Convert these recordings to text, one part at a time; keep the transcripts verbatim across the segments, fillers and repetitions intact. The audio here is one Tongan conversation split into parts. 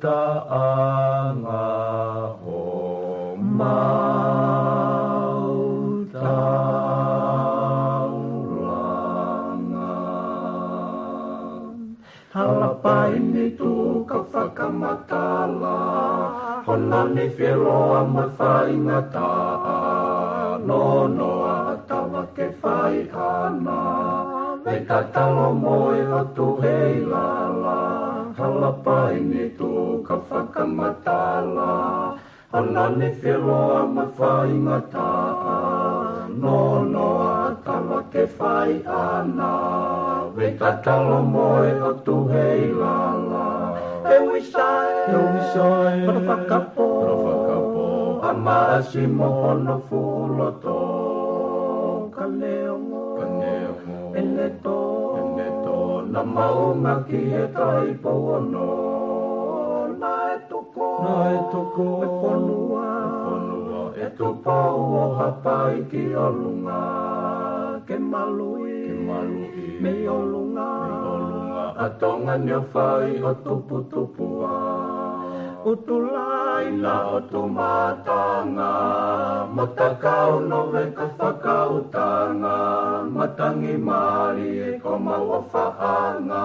taʻanga homau taulanga. Hala paini tuku ka fakamatala, hono nifiloa mo e faingataʻa, nonoa ʻa Tava ke fai ʻana, mei tatalo mo e ʻOtu hei lala. Hala paini tuku ka fakamatala, hono nifiloa mo e faingataʻa, nonoa ʻa Tava ke fai ʻana, mei tatalo mo e ʻOtu hei lala. He wisai, he wisai, hono fakapō, hono fakapō, ʻa Maʻasi mo hono fuʻu loto. Ka neongo, ka neongo, ʻene tō, ʻene tō, naʻa mau ngāueʻaki he Taipou ono. Naʻe tuku, naʻe tuku e fonua, e fonua ʻe Tupou ʻo Haʻapai ki ʻolunga, ke maluʻi, ke maluʻi mei ʻolunga, mei ʻolunga, ʻa Tonga ni ʻo fai ʻo tuputupuʻa. ʻUtulai na ʻo Tumatanga, mo Takau Nove ka fakautanga, matangi mālie ko mau ʻofaʻanga.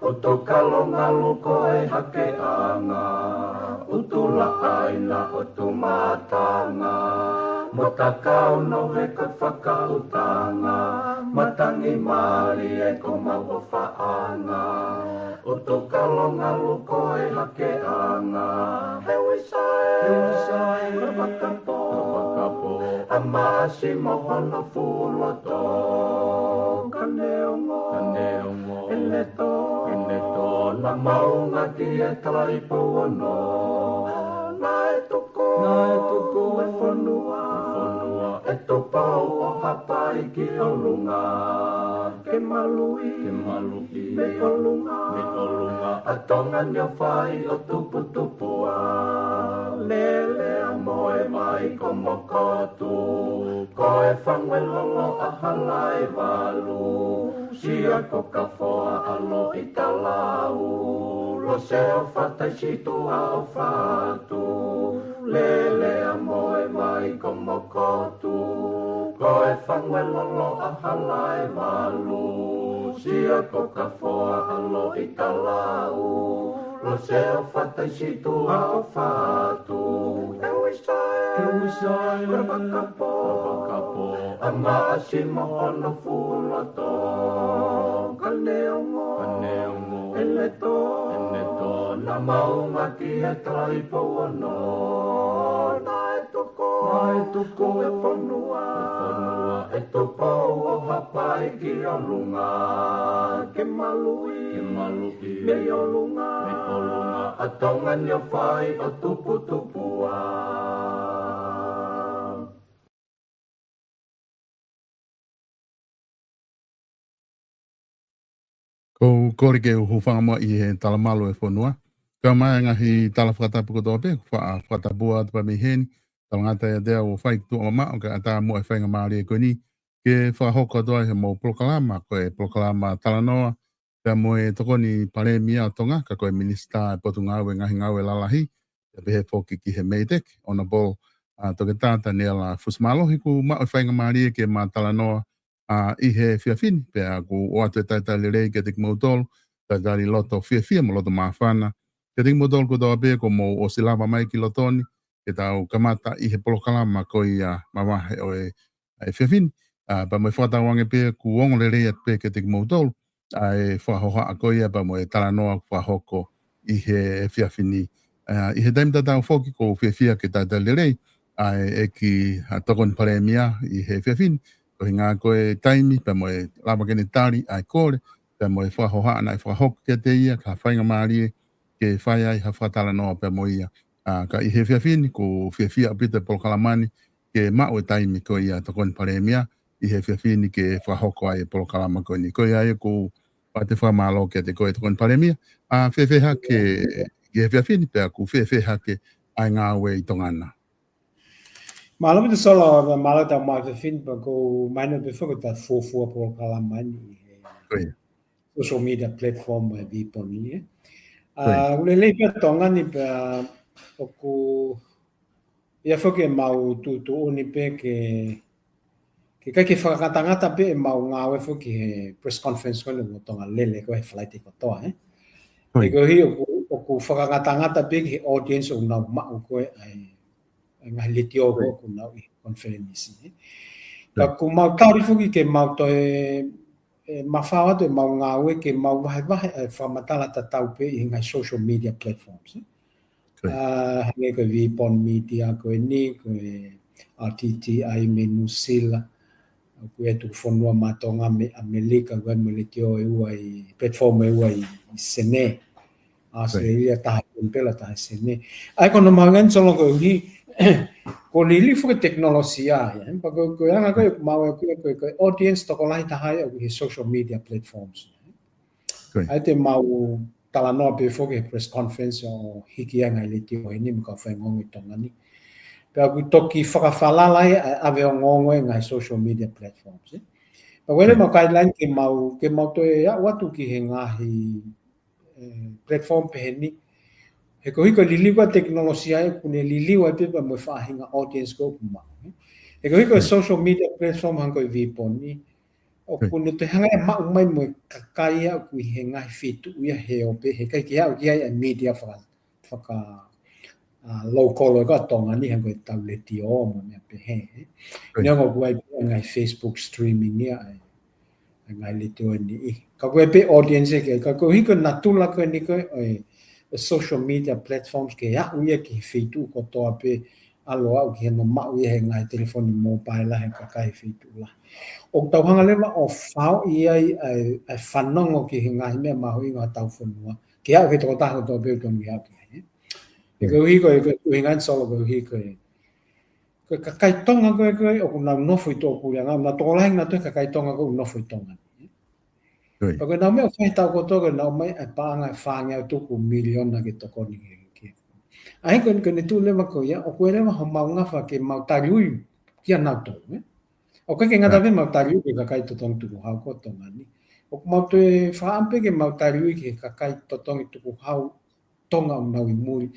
ʻUtukalo ngalu ko e hakeʻanga, ʻutulaʻaina ʻo Tumatanga, mo Takau Nove ka fakautanga, matangi mālie ko mau ʻofaʻanga. ʻUtukalo ngalu ko e hakeʻanga, he wisai, he wisai, hono fakapō, hono fakapō, ʻa Maʻasi mo hono fuʻu loto. Ka neongo, ka neongo, ʻene tō, ʻene tō, naʻa mau ngāueʻaki he Taipou ono. Naʻe tuku, naʻe tuku e fonua, e fonua ʻe Tupou ʻo Haʻapai ki ʻolunga, ke maluʻi, ke maluʻi mei ʻolunga, mei ʻolunga, ʻa Tonga ni ʻo fai ʻo tuputupuʻa. Lele ʻa Moʻevai ko Mokotu, ko e Fanguelolo ʻa Halaevalu, Sia ko Kafoa ʻa Loʻitalau, Lose ʻo Fataisitu ʻa ʻOfatu. Lele ʻa Moʻevai ko Mokotu, ko e Fanguelolo ʻa Halaevalu, Sia ko Kafoa ʻa Loʻitalau, Lose ʻo Fataisitu ʻa ʻOfatu. He wisai, he wisai, hono fakapō, hono fakapō, ʻa Maʻasi mo hono fuʻu loto. Ka neongo, ka neongo, ʻene tō, ʻene tō, naʻa mau ngāueʻaki he Taipou ono. Naʻe tuku, naʻe tuku e fonua, e fonua ʻe Tupou ʻo Haʻapai ki ʻolunga, ke maluʻi, ke maluʻi mei ʻolunga, mei ʻolunga, ʻa Tonga ni ʻo fai ʻo tuputupuʻa. Ko u kole ke u hūfanga muʻa ʻi he talamalu e fonua. Kae ʻumaʻā e ngaahi tala fakatapu kotoa pē, faʻa fakatapu atu pē mei heni, talangata ʻiate au ʻo fai ki tuʻa mamaʻo kae ʻatā muʻa e faingamālie ko eni ke fakahoko atu ai he mau polokalama, ko e polokalama talanoa pea mo e Tokoni Palēmia ʻo Tonga, ka ko e Minisitā e Potungāue Ngaahi Ngāue Lalahi, pea pehē foki ki he MEIDECC, Honourable, ʻa, Toketā Taniela Fusimālohi, kuo maʻu e faingamālie ke ma talanoa, ʻa, ʻi he efiafi ni, pea ʻoku ʻoatu e talitali lelei kiate kimoutolu, talitali loto fiefia mo loto māfana kiate kimoutolu kotoa pē kuo mou ʻosi lava mai ki loto ni, ke tau kamata ʻi he polokalama ko ia mavahe ʻo e, ʻa, efiafi ni. ʻA, pea mo e fakatauange pē kuo ongo lelei atu pē kiate kimoutolu ʻa e fakahohaʻa ko ia pea mo e talanoa kuo fakahoko ʻi he efiafi ni. ʻA, ʻi he taimi tatau foki ʻoku ou fiefia ke talitali lelei ʻa e ʻEiki, ʻa, Tokoni Palēmia ʻi he efiafi ni, koeʻuhinga ko e taimi pea mo e lava ke ne tali ʻa e kole pea mo e fakahohaʻa naʻe fakahoko kiate ia, ka faingamālie ke fai ai ha fakatalanoa pea mo ia. ʻA, ka ʻi he efiafi ni, ʻoku fiefia ʻaupito e polokalama ni ke maʻu e taimi ko ia Tokoni Palēmia ʻi he efiafi ni ke fakahoko ai e polokalama ko eni. Ko ia ai ʻoku ou ʻoatu e fakamālō kiate koe Tokoni Palēmia. ʻA, fēfē hake ki he efiafi ni pea ʻoku fēfē hake ʻa e ngāue ʻi Tonga na? Mālō ʻaupito Solo, mālō e tau maʻu e efiafi ni pea ʻoku mahino pē foki ʻeta fuofua polokalama ni ʻi he Ko ia. social media platform ʻa e Viponi, ē. ʻA, ʻoku lelei pē Tonga ni pea ʻoku ʻi ai foki ʻemau tuʻutuʻuni pē ke, ke ʻikai ke fakangatangata pē ʻemau ngāue foki he press conference ko eni ʻoku Tonga lele ko ē he Falaite kotoa, ē. He koeʻuhi ʻoku, ʻoku fakangatangata pē ki he audience ʻoku nau maʻu ko ē ʻa e, ʻa e ngaahi letiō ko ē ʻoku nau ʻi he konifelenisi, ē. Ka ʻoku mau tali foki ke mau toe, ē, mafao atu ʻemau ngāue ke mau vahevahe ʻa e fakamatala tatau pē ʻi he ngaahi social media platforms, ē. ʻA, hangē ko e Vipon Media ko eni, ko e R T T I mei Nuʻusila, ʻoku ʻi ai e tuku fonua maʻa Tonga mei ʻAmelika, ʻoku ʻi ai mo e letiō ʻe ua ʻi, platform ʻe ua ʻi, ʻi Senē. ʻAositelēlia, taha ʻi Kenipela, taha ʻi Senē. ʻA ia ko hono mahuʻinga eni Solo koeʻuhi, ko e liliu foki e tekinolosia ia, ē? Pea ko e, ko e anga ko ē ʻoku mau ʻi ai ko ē, ko e, ko e audience tokolahi taha ia ʻoku ʻi he social media platforms. ʻA ia te mau talanoa pē foki he press conference ʻo hiki ʻa e ngaahi letiō ʻi heni mo e kau faiongoongo ʻi Tonga ni. Pea ʻoku toki fakafalala ia ʻa e ʻave ongoongo ʻa e ngaahi social media platforms, ē. Pea ko e lea mau guideline ke mau, ke mau toe aʻu atu ki he ngaahi, ē, platform pehē ni. He koeʻuhi ko e liliu ko ē tekinolosia ʻoku ne liliu ai pē pea mo e faʻahinga audience ko ē ʻoku maʻu, ē. He koeʻuhi ko e social media platform hangē ko e Vipon ni, ʻoku ne toe hanga ia ʻo maʻu mai mo e kakai ia ʻoku ʻi he ngaahi feituʻu ia he ope, he ʻikai ke aʻu ki ai ʻa e media faka, faka, ʻa, local ʻo e kau Tonga ni hangē ko e tau letiō mo e meʻa pehē, ē. Neongo ʻoku ʻi ai pē ngaahi Facebook streaming ia, ʻa e, ʻa e ngaahi letiō ʻe niʻihi. Ka ko e pē audience ke, ka koeʻuhi ko e natula ko eni ko ē ʻo e, ʻo e social media platforms ke aʻu ia ki he feituʻu kotoa pē, ʻalu ʻo aʻu ki hono maʻu ia he ngaahi telefoni mōpaila he kakai feituʻu lahi. ʻOku tau hanga leva ʻo faoʻi ai ʻa e, ʻa e fanongo ki he ngaahi meʻa mahuʻinga ʻo hotau fonua. Ke aʻu ki he tokotaha kotoa pē ʻoku totonu ke aʻu ki ai, ē. He koeʻuhi ko e, ko e ʻuhinga eni Solo koeʻuhi ko e, ko e kakai Tonga ko ē, ko ē ʻoku nau nofo ʻi tuʻapuleʻanga, nau tokolahi nautolu e kakai Tonga ko ē ʻoku nofo ʻi Tonga ni, ē. Pea ko ʻenau meʻa ʻoku fai he taʻu kotoa ko ʻenau ʻomai ʻa e paʻanga ʻe fāngeau tuku miliona ke tokoni ki he, ki he. ʻA ia ko eni, ko ʻene tuʻu leva ko ia, ʻoku ʻi ai leva homau ngafa ke mau taliui kia nautolu, ē. ʻOku ʻikai ke ngata pē ʻemau taliui ki he kakai totongi tukuhau ko ē ʻo Tonga ni. ʻOku mau toe fakaʻamu pē ke mau taliui ki he kakai totongi tukuhau Tonga ʻoku nau ʻi muli.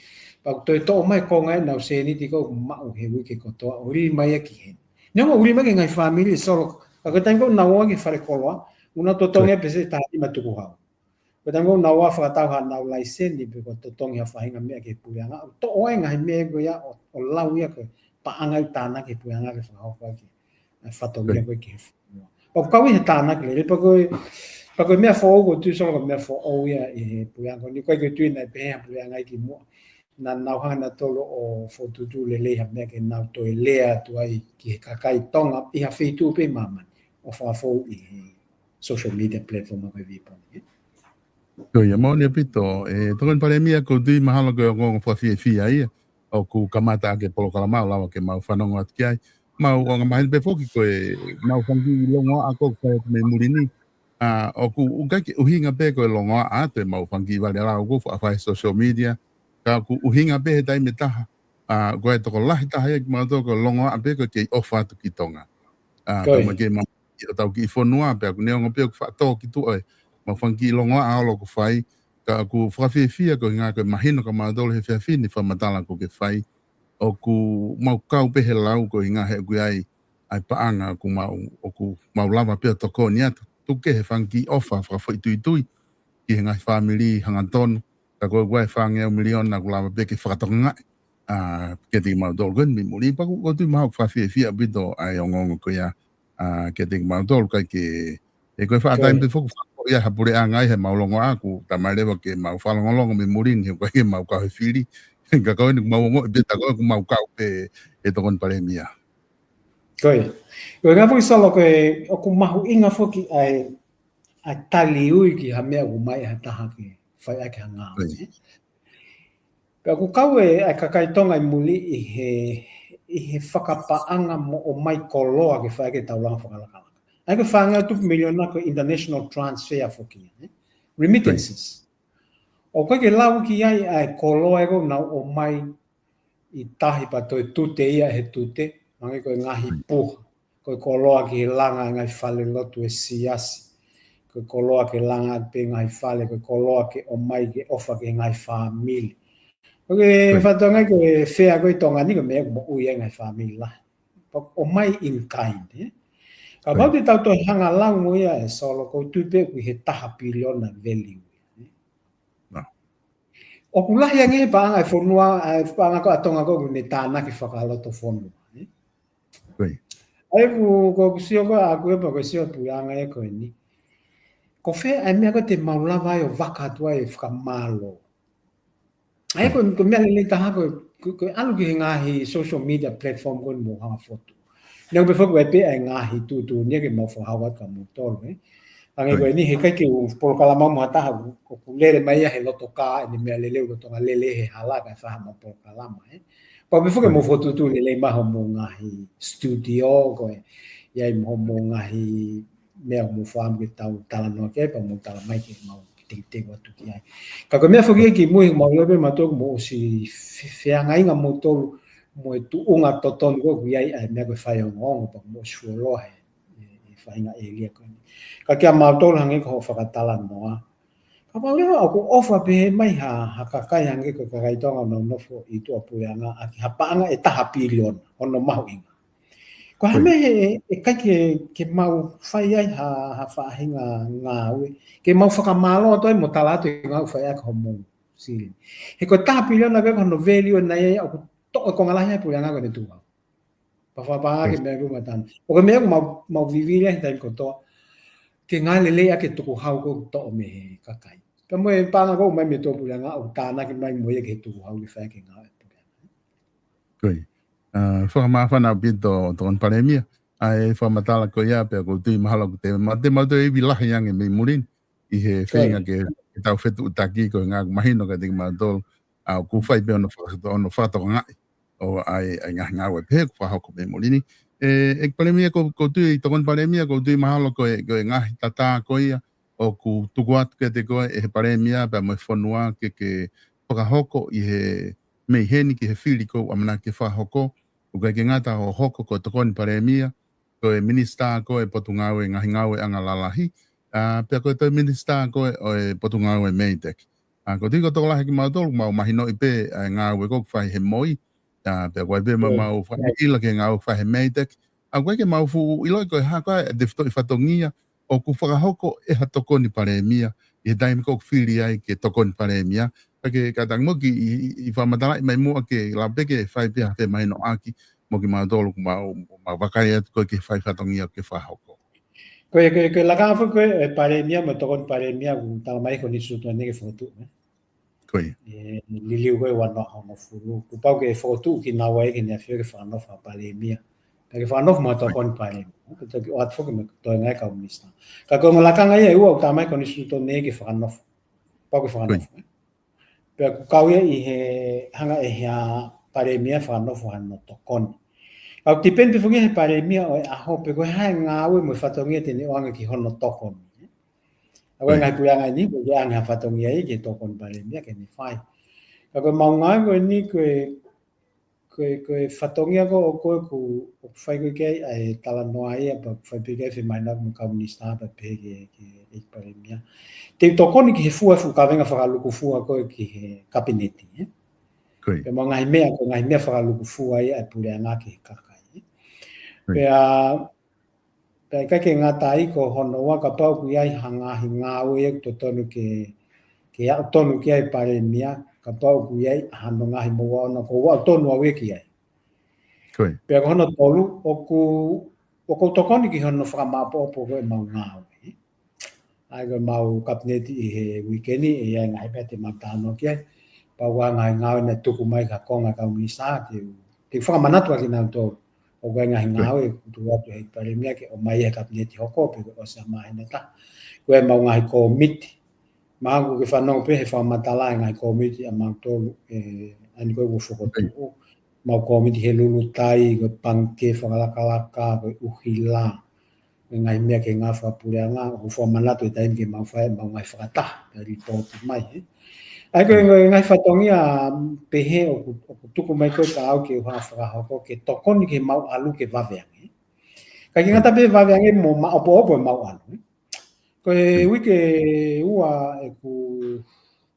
Pea ʻoku toe toʻo mai e konga ʻenau sēniti ko ē ʻoku maʻu he uike kotoa ʻo uli mai ia ki heni. Neongo ʻoku uli mai ki he ngaahi fāmili Solo, ka ko e taimi ko ē ʻoku nau ō ki he falekoloa, ʻoku nau totongi ia pē sē taha nima tukuhau. Ko e taimi ko ē ʻoku nau ō ʻo fakatau haʻanau laiseni pe ko e totongi ha faʻahinga meʻa ki he puleʻanga, ʻoku toʻo ai e ngaahi meʻa ko ia ʻo, ʻo lau ia ko e paʻanga ʻoku tānaki ʻe he puleʻanga ke fakahoko ʻaki ʻa e fatongia ko ē ki he fonua. Pea ʻoku kau ia he tānaki lelei, pea ko e, pea ko e meʻa foʻou ʻoku ou tui Solo ko e meʻa foʻou ia ʻi he puleʻanga ni, ʻikai ke u tui naʻe pehē ha puleʻanga ia kimuʻa. Naʻa nau hanga nautolu ʻo fokotuʻutuʻu lelei ha meʻa ke nau toe lea atu ai ki he kakai Tonga ʻi ha feituʻu pē ʻi māmani ʻo fakafou ʻi he social media platform ko e Vipon ni. Ko ia, moʻoni ʻaupito, ē, Tokoni Palēmia, ʻoku ou tui mahalo ko e ongoongo fakafiefia ia ʻoku kamata ʻaki e polokalama ʻo lava ke mau fanongo atu ki ai. Mau ʻoange maheni pē foki ko ʻemau fanga kiʻi longoaʻa ko ē ʻoku fai atu mei muli ni. ʻA, ʻoku ʻikai ke ʻuhinga pē ko e longoaʻa atu ʻemau fanga kiʻi vale lao ko ē ʻoku faʻa fai he social media. Ka ʻoku ʻuhinga pē he taimi ʻe taha, ʻa, ko e tokolahi taha ia kimautolu ko e longoaʻa pē ko e kei ʻofa atu ki Tonga. ʻA, pea mo e kei ma- ʻi hotau kiʻi fonua, pea ʻoku neongo pē ʻoku faʻa tō ki tuʻa ʻemau fanga kiʻi longoaʻa ʻoku fai, ka ʻoku fakafiefia ko e ʻuhinga ko e mahino kia mautolu he efiafi ni fakamatala ʻoku ke fai. ʻOku mau kau pē he lau ko e ʻuhinga he ʻoku ʻi ai ʻa e paʻanga ʻoku mau, ʻoku mau lava pē ʻo tokoni atu. Tuku kehe he fanga kiʻi ʻofa fakafoʻituitui ki he ngaahi fāmili hangatonu, ka ko e ʻoku ʻi ai e fāngeau miliona ʻoku lava pē ke fakatokangaʻi, ʻa, kiate kimautolu ko eni mei muli, pea ʻoku ou tui mahalo ʻoku fakafiefia ʻaupito ʻa e ongoongo ko ia, ʻa, kiate kimautolu, ʻikai ke, ʻe ko e faʻa taimi pē foki ʻoku faʻa ʻi ai ha puleʻanga ʻi heʻemau longoaʻa, ʻoku talamai leva ke mau fakalongolongo mei muli ni, he ʻoku ʻikai ke mau kau he fili. Ka ko eni ʻoku mau ongoʻi pē tā ko ē ʻoku mau kau pē he Tokoni Palēmia. Ko ia. Ko e ʻuhinga foki Solo ko e ʻoku mahuʻinga foki ʻa e, ʻa e taliui ki ha meʻa ʻoku ʻomai ʻe ha taha ke fai ʻaki ha ngāue. Pea ʻoku kau e, ʻa e kakai Tonga ʻi muli ʻi he, ʻi he fakapaʻanga mo ʻomai koloa ke fai ʻaki e taulanga fakalakalaka. ʻA ia ko e fāngeau tupu miliona ko e international transfer foki, ē? Remittances. ʻOku ʻikai ke lau ki ai ʻa e koloa ē ʻoku nau ʻomai ʻi tahi pea toe tute ia he tute, hangē ko e ngaahi puha, ko e koloa ki he langa e ngaahi falelotu ʻo e siasi, ko ko e koloa ke langa ʻaki pē ngaahi fale, ko e koloa ke ʻomai ke ʻofa ki he ngaahi fāmili. Ko e fatongia ko e fea ko ē ʻi Tonga ni ko e meʻa ʻoku moʻui ai ngaahi fāmili lahi. Pea ʻomai in kind, ē? Kapau te tau toe hanga ʻo lau mo ia ʻe Solo, ʻoku ou tui pē ʻoku ʻi he taha piliona value. ʻOku lahi ange he paʻanga ʻa e fonua, ʻa e paʻanga ko ē ʻa Tonga ko ē ʻoku ne tānaki fakalotofonua, ē? ʻA ia ʻoku, ʻoku ou sio ko ē ʻaʻaku ē pea ko e sio ʻa e puleʻanga ē ko eni. Ko fē ʻa e meʻa ko ē te mau lava ai ʻo vaka atu ai e fakamālō. ʻA ia ko, ko e meʻa lelei taha ko, ko, ko e ʻalu ki he ngaahi social media platform ko eni mo hanga ʻo fotu. Neongo pē foki ʻoku ʻi ai pē ʻa e ngaahi tuʻutuʻuni ia ke mau fakahoko atu kia moutolu, ē. Hangē ko eni he ʻikai ke u polokalama mo ha taha ʻoku, ʻoku lele mai ia he loto kā ʻene meʻa lelei ʻoku Tonga lele he hala kae fai haʻamau polokalama, ē. Pea pē foki mo fotu tuʻu lelei mai hoʻomou ngaahi studio ko ē, ʻi ai mo hoʻomou ngaahi meʻa mo fāmu ke tau talanoa ki ai, pea mo tala mai ke mau kitekite atu ki ai. Ka ko e meʻa foki ia ki mui, mau ʻilo pē mautolu ʻoku mou ʻosi fe-, feangainga moutolu mo e tuʻunga totonu ko ē ʻoku ʻi ai ʻa e meʻa ko e faiongoongo pea mou ʻosi fuoloa he, he, he faʻahinga ʻēlia ko eni. Ka kia mautolu hangē ko hoʻo fakatalanoa. Kapau leva ʻoku ʻofa pehē mai ha, ha kakai hangē ko e kakai Tonga ʻoku nau nofo ʻi tuʻapuleʻanga ʻaki ha paʻanga ʻe taha piliona hono mahuʻinga. Ko e hā e meʻa ʻe, ʻe ʻikai ke, ke mau fai ai ha, ha faʻahinga ngāue ke mau fakamālō atu ai mo tala atu e ngāue ʻoku fai ʻaki hoʻomou silini. He ko e taha piliona ko ē ko hono value ʻanai ʻoku toʻo e konga lahi ʻa e puleʻanga ko eni tuʻu. Pea fakapaʻanga ke meʻa ʻoku matana. ʻOku meʻa ʻoku mau, mau vivili ai he taimi kotoa. Ke ngāue lelei ʻaki e tukuhau ko ē ʻoku toʻo mei he kakai. Pea mo e paʻanga ko ē ʻoku ʻomai mei tuʻapuleʻanga ʻoku tānaki mai mo ia ki he tukuhau ke fai ʻaki e ngāue ʻa e puleʻanga. Ko ia. ʻA, fakamāfana ʻaupito Tokoni Palēmia. ʻA e fakamatala ko ia pea ʻoku ou tui mahalo ʻoku te ma-, te mau toe ivi lahi ange mei muli ni ʻi he feinga ke, ke tau fetuʻutaki ko e ngaahi mahino kiate kimautolu. ʻA, ʻoku fai pē hono faka-, hono fakatokangaʻi ʻo e, ʻa e ngaahi ngāue pehē ʻoku fakahoko mei muli ni. ʻE, ʻEiki Palēmia, ʻoku, ʻoku ou tui, Tokoni Palēmia, ʻoku ou tui mahalo ko e, ko e ngaahi tatā ko ia ʻoku tuku atu kiate koe ʻe he Palēmia pea mo e fonua ke, ke fakahoko ʻi he mei heni ki he fili ʻoku ʻamanaki ke fakahoko. ʻOku ʻikai ke ngata hoʻo hoko ko e Tokoni Palēmia, ko e Minisitā ko ē Potungāue Ngaahi Ngāueʻanga Lalahi, ʻa, pea ko e toe Minisitā ko ē ʻo e Potungāue MEIDECC. ʻA, ʻoku ou tui ko e tokolahi kimautolu, mau mahinoʻi pē ʻa e ngāue ʻoku fai he M O I, ʻa, pea ʻoku ʻi ai pē ʻemau fakaʻilo ki he ngāue ʻoku fai he MEIDECC. ʻA, ʻoku ʻikai ke mau fuʻu ʻiloʻi ko e hā koā e tefitoʻi fatongia ʻoku fakahoko ʻe ha Tokoni Palēmia ʻi he taimi ʻoku fili ai ke Tokoni Palēmia. Ka ke kātaki mo ke ʻi, ʻi, ʻi fakamatalaʻi mai muʻa ke lava pē ke fai pē ha femahinoʻaki mo kimautolu ʻoku mau, mau vakai atu ko ē ki he fai fatongia ʻoku ke fakahoko. Ko e, ko e, ko e lakanga foki ko ē ʻa e Palēmia mo e Tokoni Palēmia ʻoku tala mai ko eni ʻoku tuʻu atu ʻanai ke fokotuʻu, ē? Ko ia. ʻE, liliu ko ē ua noa hongofulu. Kuo pau ke fokotuʻu kinaua ʻe he ʻEne ʻAfio ke fakanofo ʻa e Palēmia. Pea ke fakanofo mo e Tokoni Palēmia. Ke toki ʻoatu foki mo e toenga ʻa e kau minisitā. Ka ko e ongo lakanga ia ʻe ua ʻoku tala mai ko eni ʻoku tuʻu atu ʻanai ke fakanofo. Pau ke fakanofo, ē? Pea ʻoku kau ia ʻi he hanga ʻe he Palēmia fakanofo hano tokoni. ʻOku tipeni pē foki he Palēmia ʻo e ʻaho pe ko e hā e ngāue mo e fatongia te ne ʻoange ki hono tokoni. ʻA, ko e ngaahi puleʻanga ni, ʻoku ʻikai ke ʻoange ha fatongia ia ki he Tokoni Palēmia ke ne fai. Ka ko ʻemau ngāue ko eni ko e, ko e, ko e fatongia ko ē ʻoku, ʻoku, ʻoku fai ko ē ki ai ʻa e talanoa ia, pea ʻoku fai pē ki ai e femahinoʻaki mo e kau minisitā pea pehē ki he, ki he ʻEiki Palēmia. Te u tokoni ki he fua e fuʻu kavenga fakalukufua ko ē ki he Kapineti, ē? Ko ia. Pea mo e ngaahi meʻa, ko e ngaahi meʻa fakalukufua ia ʻa e puleʻanga ki he kakai, ē? Ko ia. Pea, pea ʻikai ke ngata ai ko hono ua kapau ʻoku ʻi ai ha ngaahi ngāue ia ʻoku totonu ke, ke aʻu tonu ki ai e Palēmia, kapau ʻoku ʻi ai hano ngaahi mouaʻona ʻoku ou aʻu tonu au ia ki ai. Ko ia. Pea ko hono tolu, ʻoku, ʻoku ou tokoni ki hono fakamāʻopoʻopo ko ē ʻemau ngāue. ʻA ia ko ʻemau Kapineti ʻi he uike ni, ʻe ʻi ai e ngaahi meʻa te mau talanoa ki ai. Pea ʻoku ʻi ai e ngaahi ngāue naʻe tuku mai ki ha konga ʻo e kau minisitā, te u, te u fakamanatu ʻa kinautolu. ʻOku ʻi ai e ngaahi ngāue ʻoku tuku atu ʻe he Palēmia ke ʻomai ʻe he Kapineti hoko pe ko e ʻosi ʻa e māhina ʻe taha. Ko ʻemau ngaahi kōmiti. Mahalo ʻoku ke fanongo pē he fakamatala e ngaahi kōmiti ʻa mautolu, ē, ʻa eni ko ē ʻoku fokotuʻu. ʻEmau kōmiti he lulutai, ko e pangikē fakalakalaka, ko e ʻuhila. Ko e ngaahi meʻa ki he ngāue fakapuleʻanga, ʻoku fakamanatu e taimi ke mau fai ʻemau ngaahi fakataha, pea lipooti mai, ē. ʻA ia ko e, ko e ngaahi fatongia pehē ʻoku, ʻoku tuku mai ko ē kia au ke u hanga ʻo fakahoko ke tokoni ke mau ʻalu ke vave ange. ʻIkai ke ngata pē vave ange mo māʻopoʻopo ʻemau ʻalu, ē. Ko e uike ua ʻeku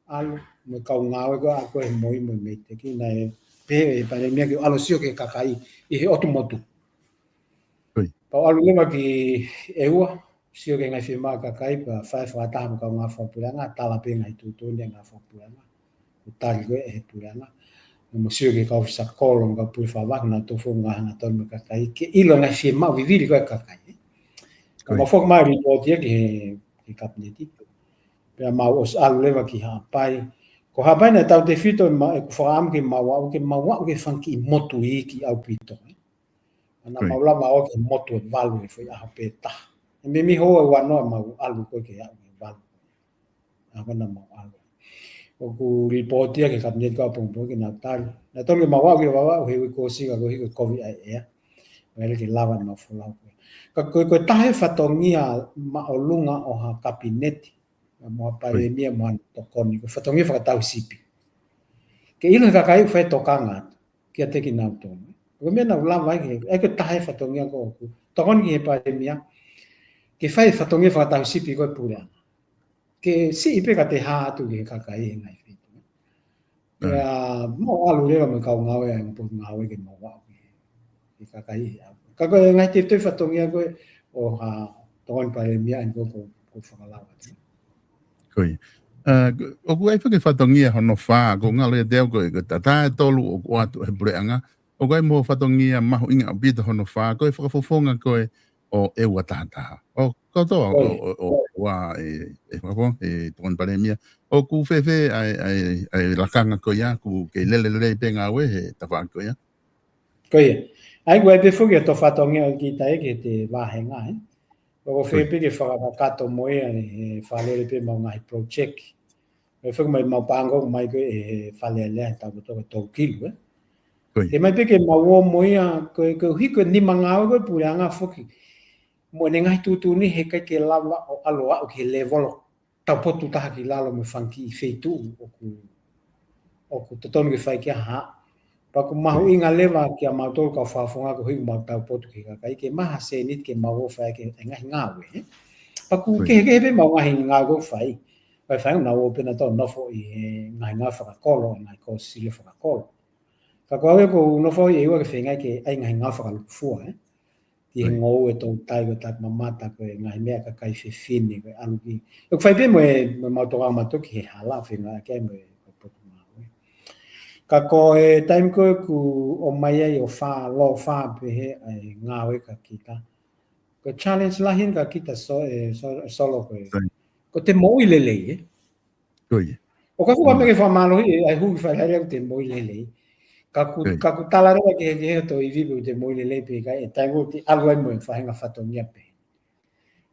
ʻalu mo e kau ngāue ko ē ʻa ko ē he moi mo e MEIDECC, naʻe pehē ʻe he Palēmia ke u ʻalu ʻo sio ki he kakai ʻi he ʻotu motu. Pea u ʻalu leva ki ʻEua, sio ki he ngaahi fiemaʻu ʻa e kakai, pea fai fakataha mo e kau ngāue fakapuleʻanga, tala pē ngaahi tuʻutuʻuni ʻa e ngāue fakapuleʻanga. Ko e tali ko ē ʻe he puleʻanga. Mo sio ki he kau ʻōfisa kolo, mo e kau pule fakavaʻe, naʻa nau tofu ngaahi hangatonu mo e kakai. Ke ʻilo ngaahi fiemaʻu vivili ko ē ʻa e kakai. Ka mau foki mai lipooti ia ki he, ki he Kapineti. Pea mau ʻosi ʻalu leva ki Haʻapai. Ko Haʻapai naʻe tautefito ʻeku fakaʻamu ke mau aʻu, ke mau aʻu ki he fanga kiʻi motu iiki ʻaupito. Naʻa mau lava ʻo aʻu ki he motu ʻe valu he foʻi ʻaho pē taha. ʻE meimei houa ʻe uanoa mau ʻalu ko ē ke aʻu ki he valu. ʻA ko ē naʻa mau ʻalu. ʻOku lipooti ia ki he Kapineti ko ē ʻapongipongi ke nau tali. Naʻe tonu ke mau aʻu ki Vavaʻu he uike kuo ʻosi ka ko e hiko e kovi ʻa e ʻea. Mai le ke lava ʻemau folau ko ē. Ka ko e, ko e taha e fatongia māʻolunga ʻo ha Kapineti, mo ha Palēmia, mo ha tokoni, ko e fatongia fakatauhisipi. Ke ʻilo he kakai ʻoku fai tokanga atu kiate kinautolu. Ko e meʻa naʻa nau lava ai ke, ʻa ia ko e taha e fatongia ko ē ʻoku tokoni ki he Palēmia, ke fai fatongia fakatauhisipi ko ē puleʻanga. Ke siʻi pē ka te hā atu ki he kakai he ngaahi feituʻu. Pea mau ʻalu leva mo e kau ngāue ʻa e potungāue ke mau aʻu ki he, ki he kakai he ʻaho. Ka ko e ngaahi tefitoʻi fatongia ko ē ʻo ha tokoni Palēmia ʻa eni ko ē ʻoku, ʻoku ou fakalava atu. Ko ia. ʻA, ʻoku ʻi ai foki e fatongia hono fā, ʻoku ngalo ʻiate au ko e, ko e tatā ʻe tolu ʻoku ʻoatu ʻe he puleʻanga. ʻOku ʻi ai mo e fatongia mahuʻinga ʻaupito hono fā, ko e fakafofonga ko ē ʻo e ua taha taha. ʻO kotoa ʻo, ʻo, ʻo, ʻo, ʻa e, e, e, e tokoni Palēmia. ʻOku fēfē ʻa e, ʻa e, ʻa e lakanga ko ia, ʻoku kei lele lelei pē ngāue he tafaʻaki ko ia. Ko ia. ʻA ia, ʻoku ʻi ai pē foki ʻa e fatongia ʻoku kita ʻi he te vāhenga, ē? ʻOku fēfē ke fakakakato mo ia he fakalele pē ʻemau ngaahi project. ʻE fekau mai ʻemau pango, mai ko ē he Fale Alea he tau kotoa ko e tolu kilu, ē? Ke mai pē ke mau ō mo ia, ko e, ko e hiko e nima ngāue ko ē puleʻanga foki. Mo ʻene ngaahi tuʻutuʻuni heʻikai ke lava ʻo ʻalu ʻo aʻu ki he lēvolo taupotu taha ki lalo mo e fanga kiʻi feituʻu ʻoku, ʻoku totonu ke fai ki ai ha. Pea ʻoku mahuʻinga leva kia mautolu kau fakafofonga ko e hiki ʻemau taupotu ki he kakai ke maʻu ha sēniti ke mau ō ʻo fai ʻaki e ngaahi ngāue, ē? Pea ʻoku kehekehe pē ʻemau ngaahi ngāue ʻoku fai. Pea fai ʻenau ō pē nautolu ʻo nofo ʻi he ngaahi ngāue fakakolo, ngaahi kōsilio fakakolo. Ka ko au ia ʻoku ou nofo ʻi ʻEua ke feinga ke ʻai ngaahi ngāue fakalukufua, ē? Ki he ngoue, toutai, ko e taki mamata, ko e ngaahi meʻa ʻa e kakai fefine, ko e ʻalu ki. ʻOku fai pē mo e, mo ʻemau tokanga mautolu ki he hala, feinga ke ʻai mo e, ko e potungāue. Ka ko e taimi ko ē ʻoku ʻomai ai ʻo fā, lō fā pē he, ʻa e ngāue kia kita. Ko e challenge lahi eni kia kita so, ē, so, Solo ko e. Ko e te moʻui lelei, ē? Ko ia. ʻOku ou kei fakamālohiʻi, ʻa e hū ki Fale Alea ʻoku te moʻui lelei. Ka ʻoku, ka ʻoku tala leva ki he, ki he ʻotu ivi pe ʻoku te moʻui lelei pe ʻikai, ʻi he taimi ʻoku te ʻalu ai mo e faʻahinga fatongia pehē.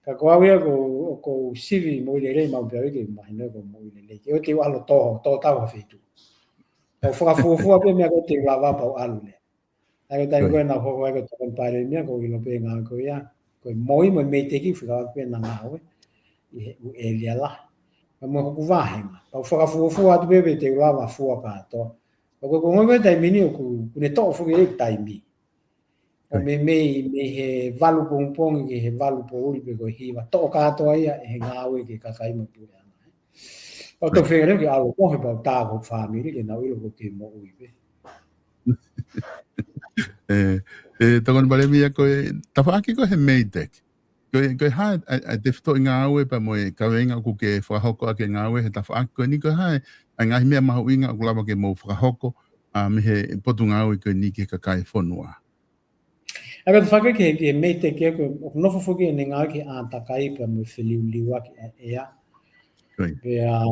Ka ko au ia ʻoku, ʻoku ou sivi moʻui lelei maʻu pē au ia ke mahino ko e moʻui lelei. Ke ʻoua te u ʻalu ʻo tō, tō tau ha feituʻu. ʻOku fakafuofua pē meʻa ko ē te u lava pea u ʻalu leva. ʻA ia ko e taimi ko ē naʻa ku hoko ai ko e tokoni Palēmia, ʻoku ou ʻilo pē ngāue ko ia. Ko e moi mo e MEIDECC fika pē naʻa ngāue ʻi he ʻū ʻēlia lahi. Ka mo hoku vāhenga. Pea u fakafuofua atu pē pe te u lava fua kātoa. Ka ko e, ko e ngāue ko ē taimi ni ʻoku, ʻoku ne toʻo foki e taimi. ʻO meimei, mei he valu pongipongi ki he valu poʻuli pe ko e hiva. Toʻo kātoa ia ʻe he ngāue ki he kakai mo e puleʻanga. ʻOku ou feinga leva ke ʻalu ʻo mohe pea u tā ko e fāmili ke nau ʻilo ʻoku ou kei moʻui pē. ʻE, ʻe, tokoni Palēmia ko e tafaʻaki ko ē he MEIDECC. Ko e, ko e hā, ʻa e, ʻa e tefitoʻi ngāue pea mo e kaveinga ʻoku ke fakahoko ʻaki e ngāue he tafaʻaki ko eni ko e hā, ʻa e ngaahi meʻa mahuʻinga ʻoku lava ke mou fakahoko, ʻa, mei he potungāue ko eni ki he kakai e fonua. ʻA ia ko e tafaʻaki ki he, ki he MEIDECC ko ē, ʻoku nofo foki ʻene ngāue ki he ʻātakai pea mo e feliuliuaki ʻa e ʻea. Pea,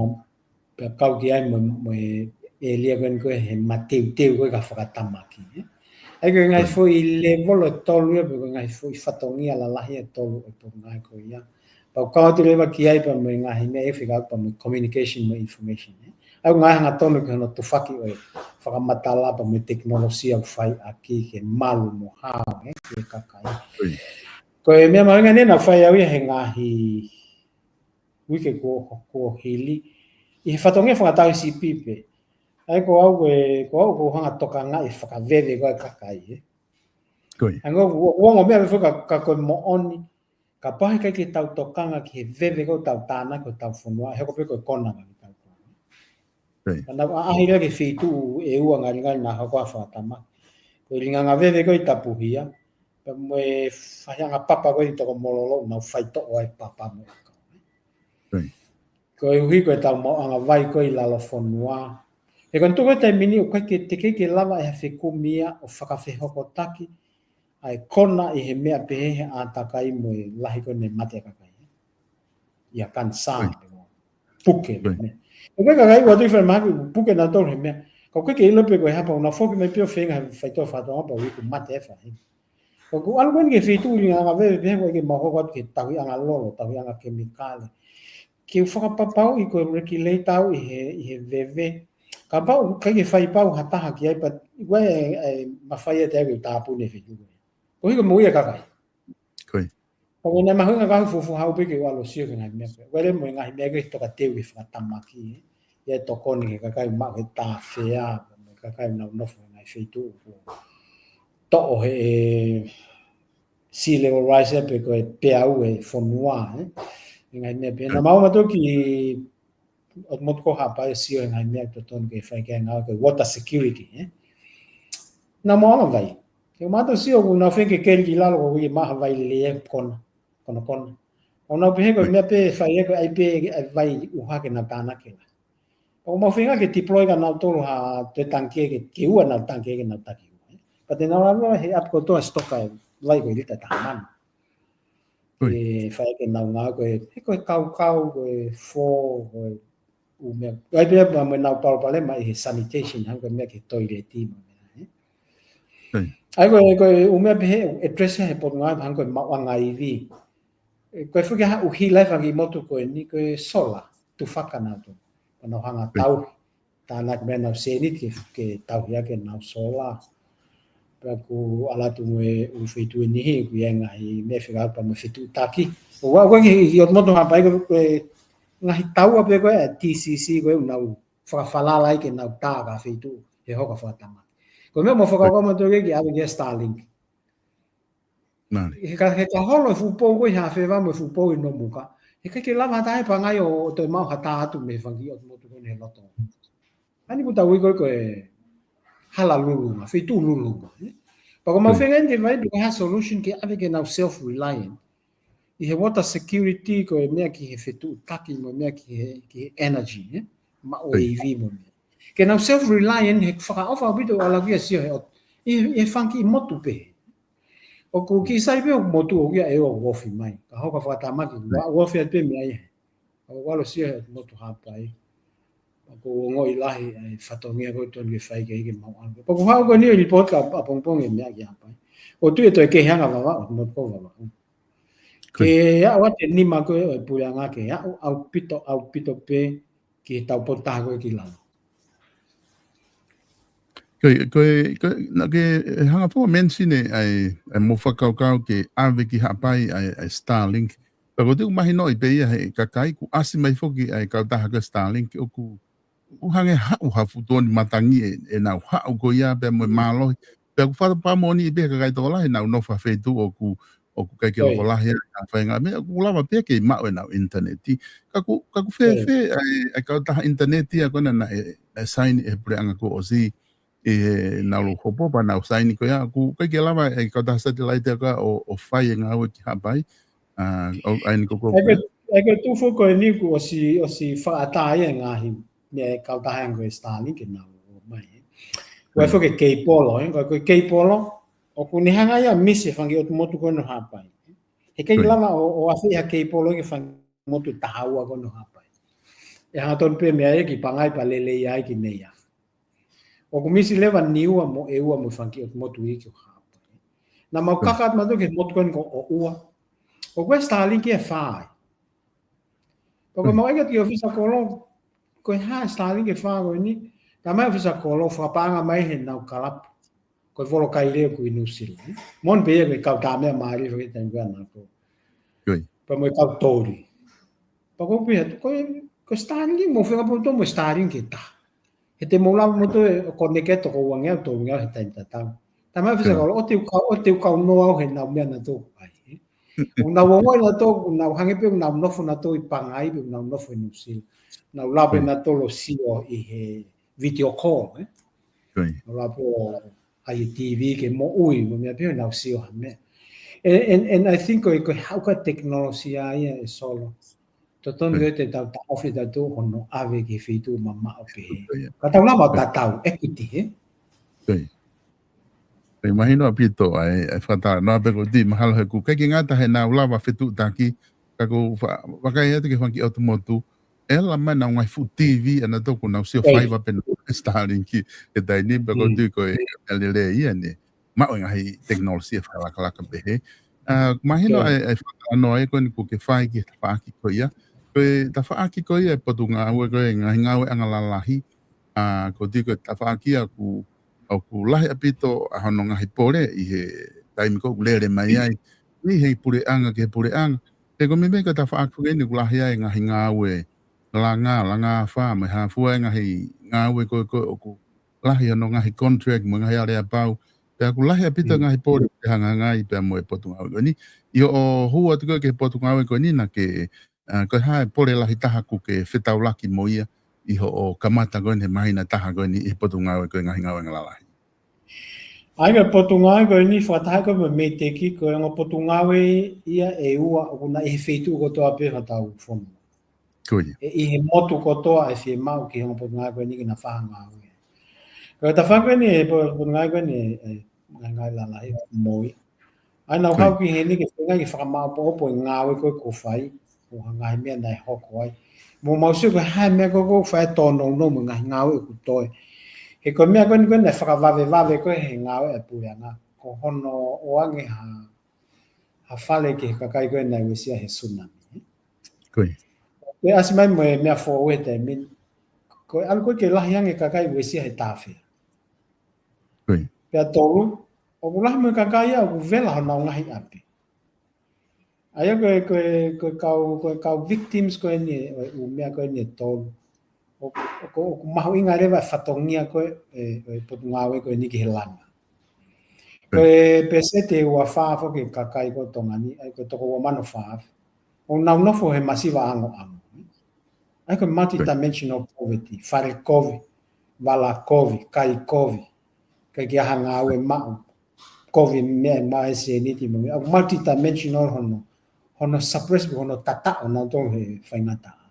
pea kau ki ai mo, mo e ʻēlia ko eni ko ē he mateuteu ko ē ka fakatamaki, ē. ʻA ia ko e ngaahi foʻi lēvolo ʻe tolu ia, pe ko e ngaahi foʻi fatongia lalahi ʻe tolu ʻo e potungāue ko ia. Pea u kau atu leva ki ai pea mo e ngaahi meʻa ʻe fika pea mo e communication mo e information, ē. ʻA ia ʻoku ngaahi hangatonu ki hono tufaki ʻo e fakamatala pea mo e tekinolosia ʻoku fai ʻaki ke malu mo hao, ē, ki he kakai. Ko e meʻa mahuʻinga eni naʻa ku fai au ia he ngaahi uike kuo, kuo hili. ʻI he fatongia fakatauhisipi pē. ʻA ia ko au ko e, ko au ʻoku ou hanga ʻo tokangaʻi e fakaveve ko ē ʻa e kakai, ē. ʻA ia ʻoku, ʻoku ongo meʻa pē foki ka, ka ko e moʻoni. Kapau he ʻikai ke tau tokanga ki he veve ko ē ʻoku tau tānaki hotau fonua, he ko e pē ko e kona ʻoku tau kona. Ka naʻa ku ʻaʻahi leva ki he feituʻu ʻe ua ngalingali naʻa ku hoko ai ʻo fakatamaki. Ko e linganga veve ko ē ʻi Tapuhia, pea mo e faʻahinga papa ko ē ʻi Tokomololo, naʻa ku faitoʻo ai papa mo e kau. Koeʻuhi ko ʻetau maʻuʻanga vai ko ē ʻi lalo fonua. He ko e tuʻu ko ē taimi ni ʻoku ʻikai ke, teʻeki ke lava ʻe ha fekumi ia ʻo fakafehokotaki ʻa e kona ʻi he meʻa pehē he ʻātakai mo e lahi ko ē ʻene mate ʻa e kakai. ʻI he kanisā, puke, ʻoku ʻikai ke ngaahi ua tui fai mahaki, puke nautolu he meʻa. Ka ʻoku ʻikai ke ʻilo pe ko e hā, pea ʻoku nau foki mai pē ʻo feinga he faitoʻo fakatonga pea ʻoku ʻikai ke mate e fai. Ka ʻoku ʻalu ko eni ki he feituʻu ʻi he linganga veve pehē ʻoku ʻikai ke mau hoko atu ki he tauhiʻanga lolo, tauhiʻanga kemikale. Ke u fakapapauʻi ko e regulate au ʻi he, ʻi he veve. Kapau ʻoku ʻikai ke fai pau ha taha ki ai, pea ʻoku ʻi ai e, e mafai ʻe te au ke u tāpuni e feituʻu. Koeʻuhi ko e moʻui ʻa e kakai. Pea ko e ngaahi mahuʻinga ka ʻoku fuofua haʻu pē ke u ʻalu ʻo sio ki he ngaahi meʻa ko ē. Uele mo e ngaahi meʻa ko ē he tokateu ki he fakatamaki, ē. ʻI he tokoni ki he kakai ʻoku maʻu he tāfea, mo e kakai ʻoku nau nofo he ngaahi feituʻu ʻoku toʻo he sea level rise pe ko e peau e fonua, ē. ʻI he ngaahi meʻa pehē. Naʻa mau ō mai atu ki ʻOtu Motu ko Haʻapai ʻo sio he ngaahi meʻa ʻoku totonu ke fai ki ai e ngāue ko e water security, ē. Naʻa mau ō mai. Ke mau ō atu ʻo sio ʻoku nau feinga ke keli ki lalo koeʻuhi ke maʻu ha vai lelei e kona, konakona. ʻOku nau pehē ko e meʻa pē ʻe fai ē ko e ʻai pē e vai ʻuha ke nau tānaki lā. ʻOku mau feinga ke deploy kia nautolu ha toe tangikē ke, ke ua nau tangikē ke nau taki ua, ē. Pea te nau ō he ʻapi kotoa ʻo stock e vai ko e lita taha mano. Ke fai ke nau ngāue ko e, he ko e kaukau, ko e fō, ko e ʻū meʻa. ʻAi pē pea mo ʻenau palopalema ʻi he sanitation, hangē ko e meʻa ki he toileti mo e meʻa, ē. ʻAi ko e, ko e ʻū meʻa pehē, address he potungāue, hangē ko e maʻuʻanga ivi. ʻE, ko e fuʻu ke haʻu hila e fanga kiʻi motu ko eni, ko e sola, tufaka nautolu. Pea nau hanga tauhi. Tānaki meʻa nau sēniti ke, ke tauhi ʻaki ʻenau sola. Pea ʻoku ʻalu atu mo e ʻū feituʻu ʻe niʻihi, ʻoku ʻi ai e ngaahi meʻa fekauʻaki pea mo e fetuʻutaki. ʻOku ʻi ai ko ē ki, ki ʻOtu Motu Haʻapai ko e, ko e ngaahi taua pē ko ē ʻa e T C C ko ē ʻoku nau fakafalala ai ke nau tā ki ha feituʻu he hoko ʻo fakatamaki. Ko e meʻa ʻoku mau fakakaukau mautolu ki ai ʻave ki ai e Starlink. He ka, he ka holo e fuʻu pou ko ē ʻi Hafeva mo e fuʻu pou ʻi Nomuka. He ʻikai ke lava ha taha ʻe pangai ʻo, ʻo toe maʻu ha tā atu mei he fanga kiʻi ʻotu motu ko eni he loto. ʻA eni ʻoku tau ui ko ē ko e hala lulunga, feituʻu lulunga, ē? Pea ʻoku mau feinga eni ke vaivai pe ko e hā e solution ke ʻave ke nau self-reliant. ʻI he water security ko e meʻa ki he fetuʻutaki mo e meʻa ki he, ki he energy, ē? Maʻu e ivi mo e meʻa. Ke nau self-reliant he fakaʻofa ʻaupito ʻa e ʻalu ki he sio he ʻotu. ʻI, ʻi he fanga kiʻi motu pē. ʻOku kiʻi sai pē ʻoku motu ʻoku ʻi ai e ʻū ofi mai. Ka hoko ʻo fakatamaki, ʻoku ofi atu pē meʻa ia. ʻOku ʻalu ʻo sio he ʻOtu Motu Haʻapai. ʻOku ongoʻi lahi e fatongia ko ē totonu ke fai ke ʻi ai ke mau ʻalu. Pea ʻoku haʻu ko eni e report ka ʻapongipongi e meʻa ki Haʻapai. ʻOku ou tui ʻe toe kehe ange ʻa Vavaʻu, ʻOtu Motu ko Vavaʻu. Ke aʻu atu e nima ko ē ʻo e puleʻanga ke aʻu ʻaupito, ʻaupito pē ki he tau potu taha ko ē ki lalo. Ko e, ko e, ko e, naʻa ke, ʻe hanga pē ʻo mention e, ʻa e, ʻa e mo fakakaukau ke ʻave ki Haʻapai ʻa e, ʻa e Starlink. Pea ʻoku ou tui ʻoku mahinoʻi pē ia he kakai, kuo ʻasi mai foki ʻa e kautaha ko e Starlink, ʻoku, ʻoku hangē haʻu ha fuʻu tuʻoni matangi ʻe, ʻenau haʻu ko ia pea mo e mālohi. Pea ʻoku fakapapauʻi pē ʻe he kakai tokolahi ʻenau nofo he feituʻu ʻoku, ʻoku ʻikai ke loko lahi ai ʻenau faʻahinga meʻa, ʻoku lava pē ke maʻu ʻenau ʻinitaneti. Ka ʻoku, ka ʻoku fēfē ʻa e, ʻa e kautaha ʻinitaneti ʻa ko ena naʻe, naʻe saini ʻe he puleʻanga kuo ʻosi, ʻi heʻenau hopo pea nau saini ko ia, ʻoku ʻikai ke lava ʻa e kautaha satellite ʻa ko ē ʻo, ʻo fai e ngāue ki Haʻapai. ʻA, ʻo, ʻa eni ko ko. ʻA e ko e, ʻa e ko e tuʻu foki ko eni kuo ʻosi, ʻosi fakaʻatā ia e ngaahi meʻa e kautaha ko e Starlink ke nau ō mai, ē. ʻOku ʻi ai foki e keipolo, ē, ko e, ko e keipolo, ʻoku ne hanga ia ʻo misi e fanga kiʻi ʻotu motu ko ena ʻo Haʻapai. He ʻikai ke lava ʻo, ʻo ʻafeʻi ha keipolo ki he fanga kiʻi motu ʻe taha ua ko ena ʻo Haʻapai. ʻE hangatonu pē meʻa ia ki Pangai pea lele ia ai ki Neiafu. ʻOku misi leva Niua mo ʻEua mo e fanga kiʻi ʻotu motu iiki ʻo Haʻapai. Naʻa mau kaka atu mautolu ki he motu ko eni ko ʻOʻua. ʻOku ʻi ai e Starlink ʻe fā ai. Pea ko ʻemau ʻeke atu ki he ʻōfisa kolo, ko e hā e Starlink ʻe fā ko eni, talamai ʻe he ʻōfisa kolo, fakapaʻanga mai heʻenau kalapu. Ko e Volokaile ʻoku ʻi Nuʻusila, ē? Moʻoni pē ia ko e kau tā meʻa mālie fakaʻi taimi ko ē ʻa nautolu. Pea mo e kau toli. Pea ʻoku ou pehē atu, ko e, ko e Starlink mo fenga poto mo e Starlink ʻe taha. He te mou lava moutolu ʻo connect ʻi he toko uangeau, tolungeau he taimi tatau. Talamai ʻe he ʻōfisa kolo, ʻoua te u kau, ʻoua te u kau noa au heʻenau meʻa nautolu ʻoku ʻai, ē? ʻOku nau ongoʻi nautolu, ʻoku nau hangē pē ʻoku nau nofo nautolu ʻi Pangai, pe ʻoku nau nofo ʻi Nuʻusila. Nau lava pē nautolu ʻo sio ʻi he video call, eh? Nau lava pē ʻo ʻai e T V ke moʻui, mo e meʻa pē ʻoku nau sio ha meʻa. And, and, and I think ko e, ko e haʻu ko ē ʻa e tekinolosia ia ʻe Solo. Totonu ke te tau taʻofi tautolu hono ʻave ki he feituʻu mamaʻo pehē. Ka tau lava ʻo tatau, equity, eh? Pea mahino ʻaupito ʻa e, ʻa e fakatalanoa pea ʻoku ou tui mahalo he ʻoku ʻikai ke ngata he nau lava fetuʻutaki, ka ʻoku fa-, vakai atu ki he fanga kiʻi ʻotu motu, ʻe ala mai ʻenau ngaahi fuʻu T V ʻanautolu ʻoku nau sio faiva pē ʻenau Starlink he taimi ni pea ʻoku ou tui ko e meʻa lelei ia ʻene maʻu e ngaahi tekinolosia fakalakalaka pehē. ʻA, mahino ʻa e, ʻa e fakatalanoa ia ko eni ʻoku ke fai ki he tafaʻaki ko ia. Ko e tafaʻaki ko ia ʻa e Potungāue ko e ngaahi ngāueʻanga lalahi. ʻA, ʻoku ou tui ko e tafaʻaki ia ʻoku, ʻoku lahi ʻaupito ʻa hono ngaahi pole ʻi he taimi ko ē ʻoku lele mai ai. ʻI he puleʻanga ki he puleʻanga. Pea ʻoku ou meimei ko e tafaʻaki ko eni ʻoku lahi ai e ngaahi ngāue langa, langa afā, mo e hā fua e ngaahi ngāue ko ē ko ē ʻoku lahi hono ngaahi contract mo e ngaahi aleapau. Pea ʻoku lahi ʻaupito e ngaahi pole ʻoku ke hangahangai pea mo e Potungāue ko eni. ʻI hoʻo hū atu ko ē ki he Potungāue ko eni naʻa ke, ʻa, ko e hā e pole lahi taha ʻoku ke fetaulaki mo ia ʻi hoʻo kamata ko eni he māhina ʻe taha ko eni ʻi he Potungāue ko e ngaahi ngāueʻanga lalahi. ʻA ia ko e Potungāue ko eni fakataha ko ē mo e MEIDECC ko e ongo Potungāue ia ʻe ua ʻoku na ʻi he feituʻu kotoa pē hotau fonua. Ko ia. ʻE ʻi he motu kotoa ʻe fiemaʻu ki he ongo Potungāue ko eni ke na fakangāue. Ko e tafaʻaki ko eni ʻa e po-, Potungāue ko eni ʻa e, ʻa e ngāue lalahi mo ia. ʻA ia naʻa ku haʻu ki heni ke feinga ke fakamaʻopoʻopo e ngāue ko ē ʻoku fai, mo ha ngaahi meʻa naʻe hoko ai. Mo mau sio ko e hā e meʻa ko ē ʻoku fai ʻe tōnounou mo e ngaahi ngāue ʻoku toe. He ko e meʻa ko eni ko ē naʻe fakavavevave ko ē he ngāue ʻa e puleʻanga. Ko hono ʻoange ha, ha fale ki he kakai ko ē naʻe uesia he tsunami. Ko ia. Pea ʻasi mai mo e meʻa foʻou he taimi ni. Ko e ʻalu ko ē ke lahi ange e kakai uesia he tāfea. Ko ia. Pea tolu, ʻoku lahi mo e kakai ia ʻoku vela honau ngaahi ʻapi. ʻA ia ko e, ko e, ko e kau, ko e kau victims ko eni ʻo e ʻū meʻa ko eni ʻe tolu. ʻOku, ʻoku, ʻoku mahuʻinga leva e fatongia ko ē, ʻe, ʻo e Potungāue ko eni ki he langa. Ko e peseti ʻe ua fā foki e kakai ko Tonga ni, ʻa ia ko e toko ua mano fā afe. ʻOku nau nofo he masiva angoango. ʻA ia ko e multidimensional poverty, fale kovi, vala kovi, kai kovi, ʻikai ke ʻi ai ha ngāue maʻu, kovi meʻa ʻe maʻu e sēniti mo e meʻa, ʻoku multidimensional hono, hono suppress, hono tataʻo nautolu he faingataʻa.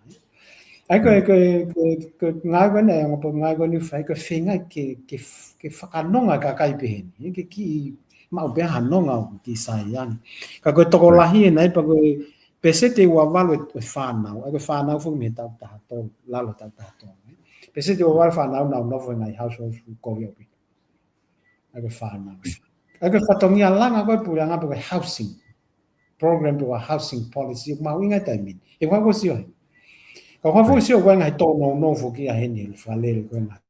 ʻA ia ko e, ko e, ko e, ko e ngāue ko eni, ongo Potungāue ko eni ʻoku fai ko e feinga ke, ke, ke fakanonga e kakai pehē ni, ke kiʻi maʻu pē ha nonga ʻoku kiʻi sai ange. Ka ko e tokolahi ʻe nai pea ko e peseti ʻe ua valu e, e fānau, ʻa ia ko e fānau foki mei he taʻu taha tolu, lalo taʻu taha tolu. Peseti ʻe ua valu e fānau naʻa nau nofo he ngaahi households ʻoku kovi ʻaupito. ʻA ia ko e fānau. ʻA ia ko e fatongia langa ko ē puleʻanga pe ko e housing program pe ko e housing policy, ʻoku mahuʻinga e taimi ni. ʻE ua ko sio he. Ka ua ko sio ko e ngaahi tōnounou foki ʻa heni he falele ko e ngaahi.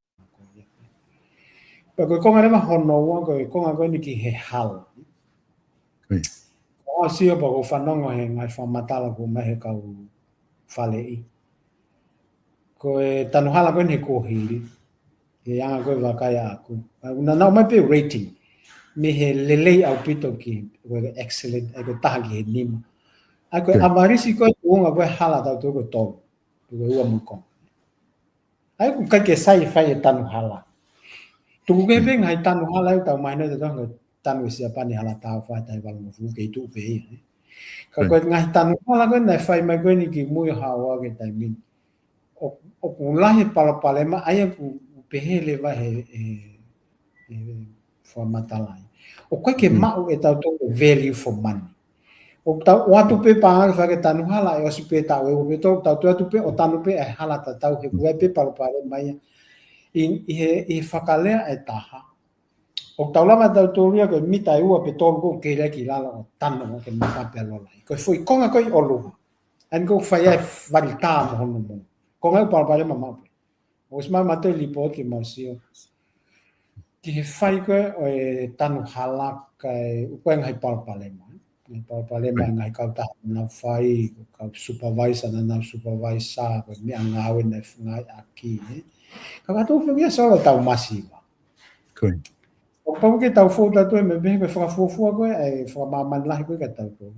Pea ko e konga leva hono ua ko e konga ko eni ki he hala. Ko ia. Ko e sio pea ko e fanongo he ngaahi fakamatala ko ē mei he kau faleʻi. Ko e tanu hala ko eni he kuohili. He anga ko ē vakai ʻaʻaku. ʻA ia naʻa nau ʻomai pē rating. Mei he lelei ʻaupito ki, ko e excellent, ʻa ia ko e taha ki he nima. ʻA ia ko e ʻavalisi ko ē tuʻunga ko ē hala tautolu ko e tolu. Ko e ua mo e konga. ʻA ia ʻoku ʻikai ke sai e fai e tanu hala. Tuku kehe pē ngaahi tanu hala ʻoku tau mahino ʻe tautolu ko e tanu ʻe Siapani hala tā ʻo fā tahi valu mo fulu kei tuʻu pē ia. Ka ko e ngaahi tanu hala ko ē naʻe fai mai ko eni ki mui ʻo haʻu ki he taimi ni. ʻO, ʻoku lahi e palopalema, ʻa ia ʻoku pehē leva he, he, he fakamatala ia. ʻOku ʻikai ke maʻu ʻe tautolu e value for money. ʻOku tau ʻoatu pē pangale fai ke tanu hala ʻe ʻosi pē taʻu ʻe ua pe tolu, tau toe ʻoatu pē ʻo tanu pē ʻa e hala tatau he ʻoku ʻi ai pē palopalema ia. ʻI, ʻi he, ʻi he fakalea ʻe taha. ʻOku tau lava tautolu ia ko e mita ʻe ua pe tolu ko ē ʻoku kei lele ki lalo ʻo tanu ʻo ke maka pea lolai. Ko e foʻi konga ko ē ʻi ʻolunga. ʻA ia ko ē ʻoku fai ai e vali tā mo hono mo. Konga ʻoku palopalema maʻu pē. ʻOsi maʻu mautolu e lipooti ke mau sio ki he fai ko ē ʻo e tanu hala kae ʻoku ʻi ai e ngaahi palopalema. Ngaahi palopalema ʻa e ngaahi kautaha naʻa nau fai, kau supervisor naʻa nau supervise, ko e meʻa ngāue naʻe fungani ʻaki, ē. Ka ka tau fio kia Solo tau masiva. Ko ia. ʻOku pau ke tau fou tautolu he meʻa pehē ko e fakafuofua ko ē, ʻa e fakamāmani lahi ko ē kia tautolu.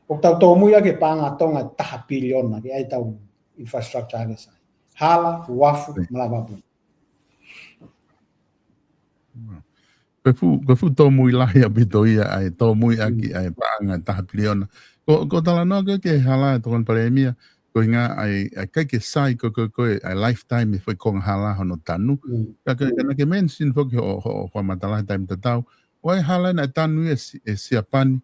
ʻOku tau tōmui ʻaki e paʻanga ʻa Tonga taha piliona ke ʻai ʻetau infrastructure ke sai. Hala, uafu, malava puna. Ko e fuʻu, ko e fuʻu tōmui lahi ʻaupito ia ʻa e tōmui ʻaki ʻa e paʻanga taha piliona. Ko, ko e talanoa ko ē ki he hala ʻa e Tokoni Palēmia, ko e ʻuhinga ʻa e, ʻa e ʻikai ke sai ko, ko, ko e, ʻa e lifetime ʻa e foʻi konga hala hono tanu. Ka, ka, ka naʻa ke mention foki ho, ho, ho matala he taimi tatau. ʻOku ʻi ai e hala naʻe tanu ia ʻe Si-, ʻe Siapani,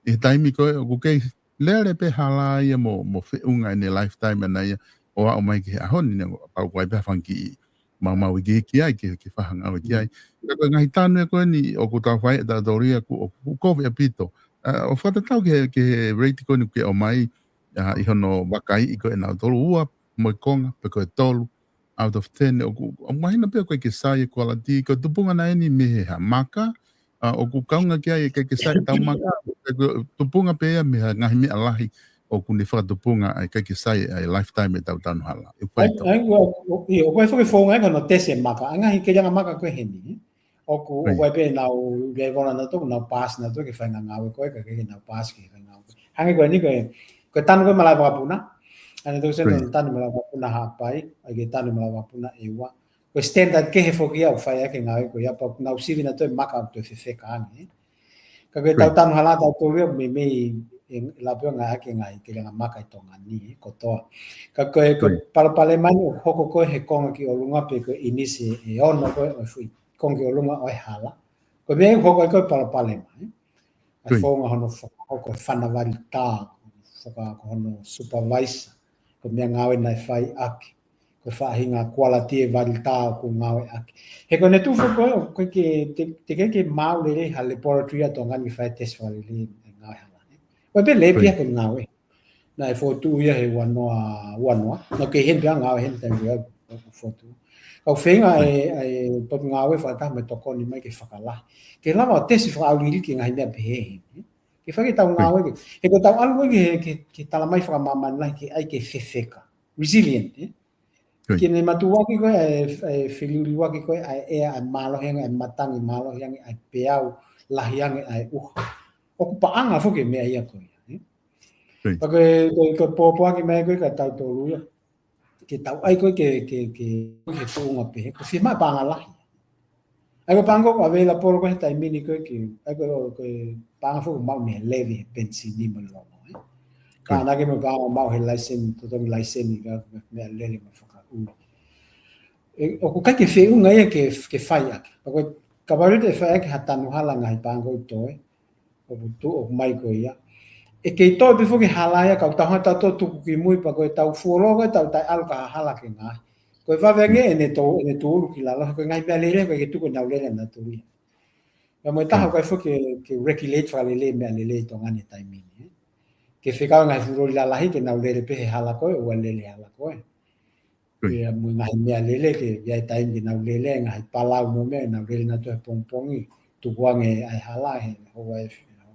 ʻi he taimi ko ē ʻoku kei lele pē hala ia mo, mo feʻunga ʻene lifetime ʻana ia ʻo aʻu mai ki he ʻaho ni, naʻe pau ko ē pē ha fanga kiʻi maumau ikiiki ai ke, ke fai ha ngāue ki ai. Ka ko e ngaahi tanu ia ko eni ʻoku tau fai ʻe tautolu ia ʻoku, ʻoku kovi ʻaupito. ʻA, ʻo fakatatau ki he, ki he rate ko eni ʻoku ke ʻomai, ʻa, ʻi hono vakaiʻi ko ē ʻe nautolu ua mo e konga, pe ko e tolu out of ten, ʻoku, ʻoku mahino pē ʻoku ʻikai ke sai e quality, ko e tupunga naʻe eni mei he ha maka, ʻa, ʻoku kaunga ki ai ʻikai ke sai ʻetau maka, ko e tupunga pē ia mei ha ngaahi meʻa lahi ʻoku ne fakatupunga ʻa e ʻikai ke sai ʻa e lifetime ʻetau tanu hala. ʻOku fai tō. ʻAi, ʻoku, ʻoku, ʻio, ʻoku ʻi ai foki e founga ia ko hono tesi e maka, ʻa e ngaahi keleʻanga maka ko ē heni, ē? ʻOku, ʻoku ʻi ai pē ʻenau level ʻanautolu, nau pass nautolu ki he faʻahinga ngāue ko ē, ka ʻikai ke nau pass ki he faʻahinga ngāue ko ē. Hangē ko eni ko e, ko e tanu ko ē malaʻe vakapuna. ʻA ia naʻa tau sio ki he tanu malaʻe vakapuna Haʻapai, ʻa ia ko e tanu malaʻe vakapuna ʻEua. Ko e standard kehe foki ia ʻoku fai ʻaki e ngāue ko ia, pea ʻoku nau sivi nautolu e maka ʻoku toe fefeka ange. Ka ko ʻetau tanu hala ʻatautolu ia meimei ʻe lava pē ʻo ngāueʻaki e ngaahi keleʻanga maka ʻi Tonga ni kotoa. Ka ko e, ko e palopalema eni ʻoku hoko ko ē he konga ki ʻolunga pe ko e ʻinisi ʻe ono ko ē ʻo e foʻi konga ki ʻolunga ʻo e hala. Ko e meʻa ia ʻoku hoko ai ko ē palopalema, ē? ʻA e founga hono fakahoko e fana valita, faka-, ko hono supervisor, ko e meʻangāue naʻe fai ʻaki, ko e faʻahinga quality e valita ʻoku ngāueʻaki. He ko ʻene tuʻu foki ko ē, ʻoku ʻikai ke, te, teʻeki ke maʻu lelei ha laboratory ʻa Tonga ni ke fai tesi fakalelei e ngāue hala, ē? ʻOku ʻi ai pē lēpi ia ko e ngāue. Naʻe fokotuʻu ia he ua noa ua noa. Naʻa ku kei heni pē au ngāue heni taimi ko ē ʻoku fokotuʻu. Ka ʻoku feinga e, e potungāue fakataha mo e tokoni mai ke fakalahi. Ke lava ʻo tesi fakaʻauliliki e ngaahi meʻa pehē heni. Ke fai ke tau ngāue ke. He ko ʻetau ʻalu ko ē ke, ke, ke tala mai fakamāmani lahi ke ʻai ke fefeka. Resilient, ē? Ke ne matuʻuaki ko ē, ʻa e, ʻa e feliuliuaki ko ē, ʻa e ʻea, ʻa e mālohi ange, ʻa e matangi mālohi ange, ʻa e peau lahi ange, ʻa e ʻuha. ʻOku paʻanga foki e meʻa ia ko ia, ē? Pea ko e, ko e, ko e pōpoaki mai ko ē kia tautolu ia. Ke tau ʻai ko ē ke, ke, ke, ke tuʻunga pehē, ko e fiemaʻu paʻanga lahi. ʻA ia ko e paʻanga ko ē ʻoku available ko ē he taimi ni ko ē ke, ʻa ia ko e, ko e paʻanga foki ʻoku maʻu mei he levy he penisini mo e lono, ē? Ka naʻa ke mo e paʻanga maʻu he laiseni, totongi laiseni ka meʻalele mo e fakaʻuli. ʻE, ʻoku ʻikai ke feʻunga ia ke, ke fai ʻaki. Pea ko e, kapau leva ʻe fai ʻaki ha tanu hala ngaahi paʻanga ʻoku toe, ʻoku tuʻu, ʻoku mai ko ia. ʻE kei toe pē foki hala ia, ka ʻoku tau hanga ʻo tuku ki mui pea ko ʻetau fuoloa ko ē ʻetau taʻeʻalu ki ha hala ke ngaahi. Ko e vave ange ʻene tō, ʻene tūʻulu ki lalo, ko e ngaahi meʻalele, ko e ke tuku ʻenau lele ʻanautolu ia. Pea mo e taha ko ē foki ke, ke regulate fakalelei e meʻalele ʻi Tonga ni he taimi ni, ē? Ke fekau e ngaahi fuʻu loli lalahi ke nau lele pē he hala ko ē, ʻoua lele hala ko ē. Pea mo e ngaahi meʻalele ke, ʻi ai e taimi ke nau lele, ngaahi palau mo e meʻa, nau lele nautolu he pongipongi, tuku ange ʻa e hala, he houa ʻe,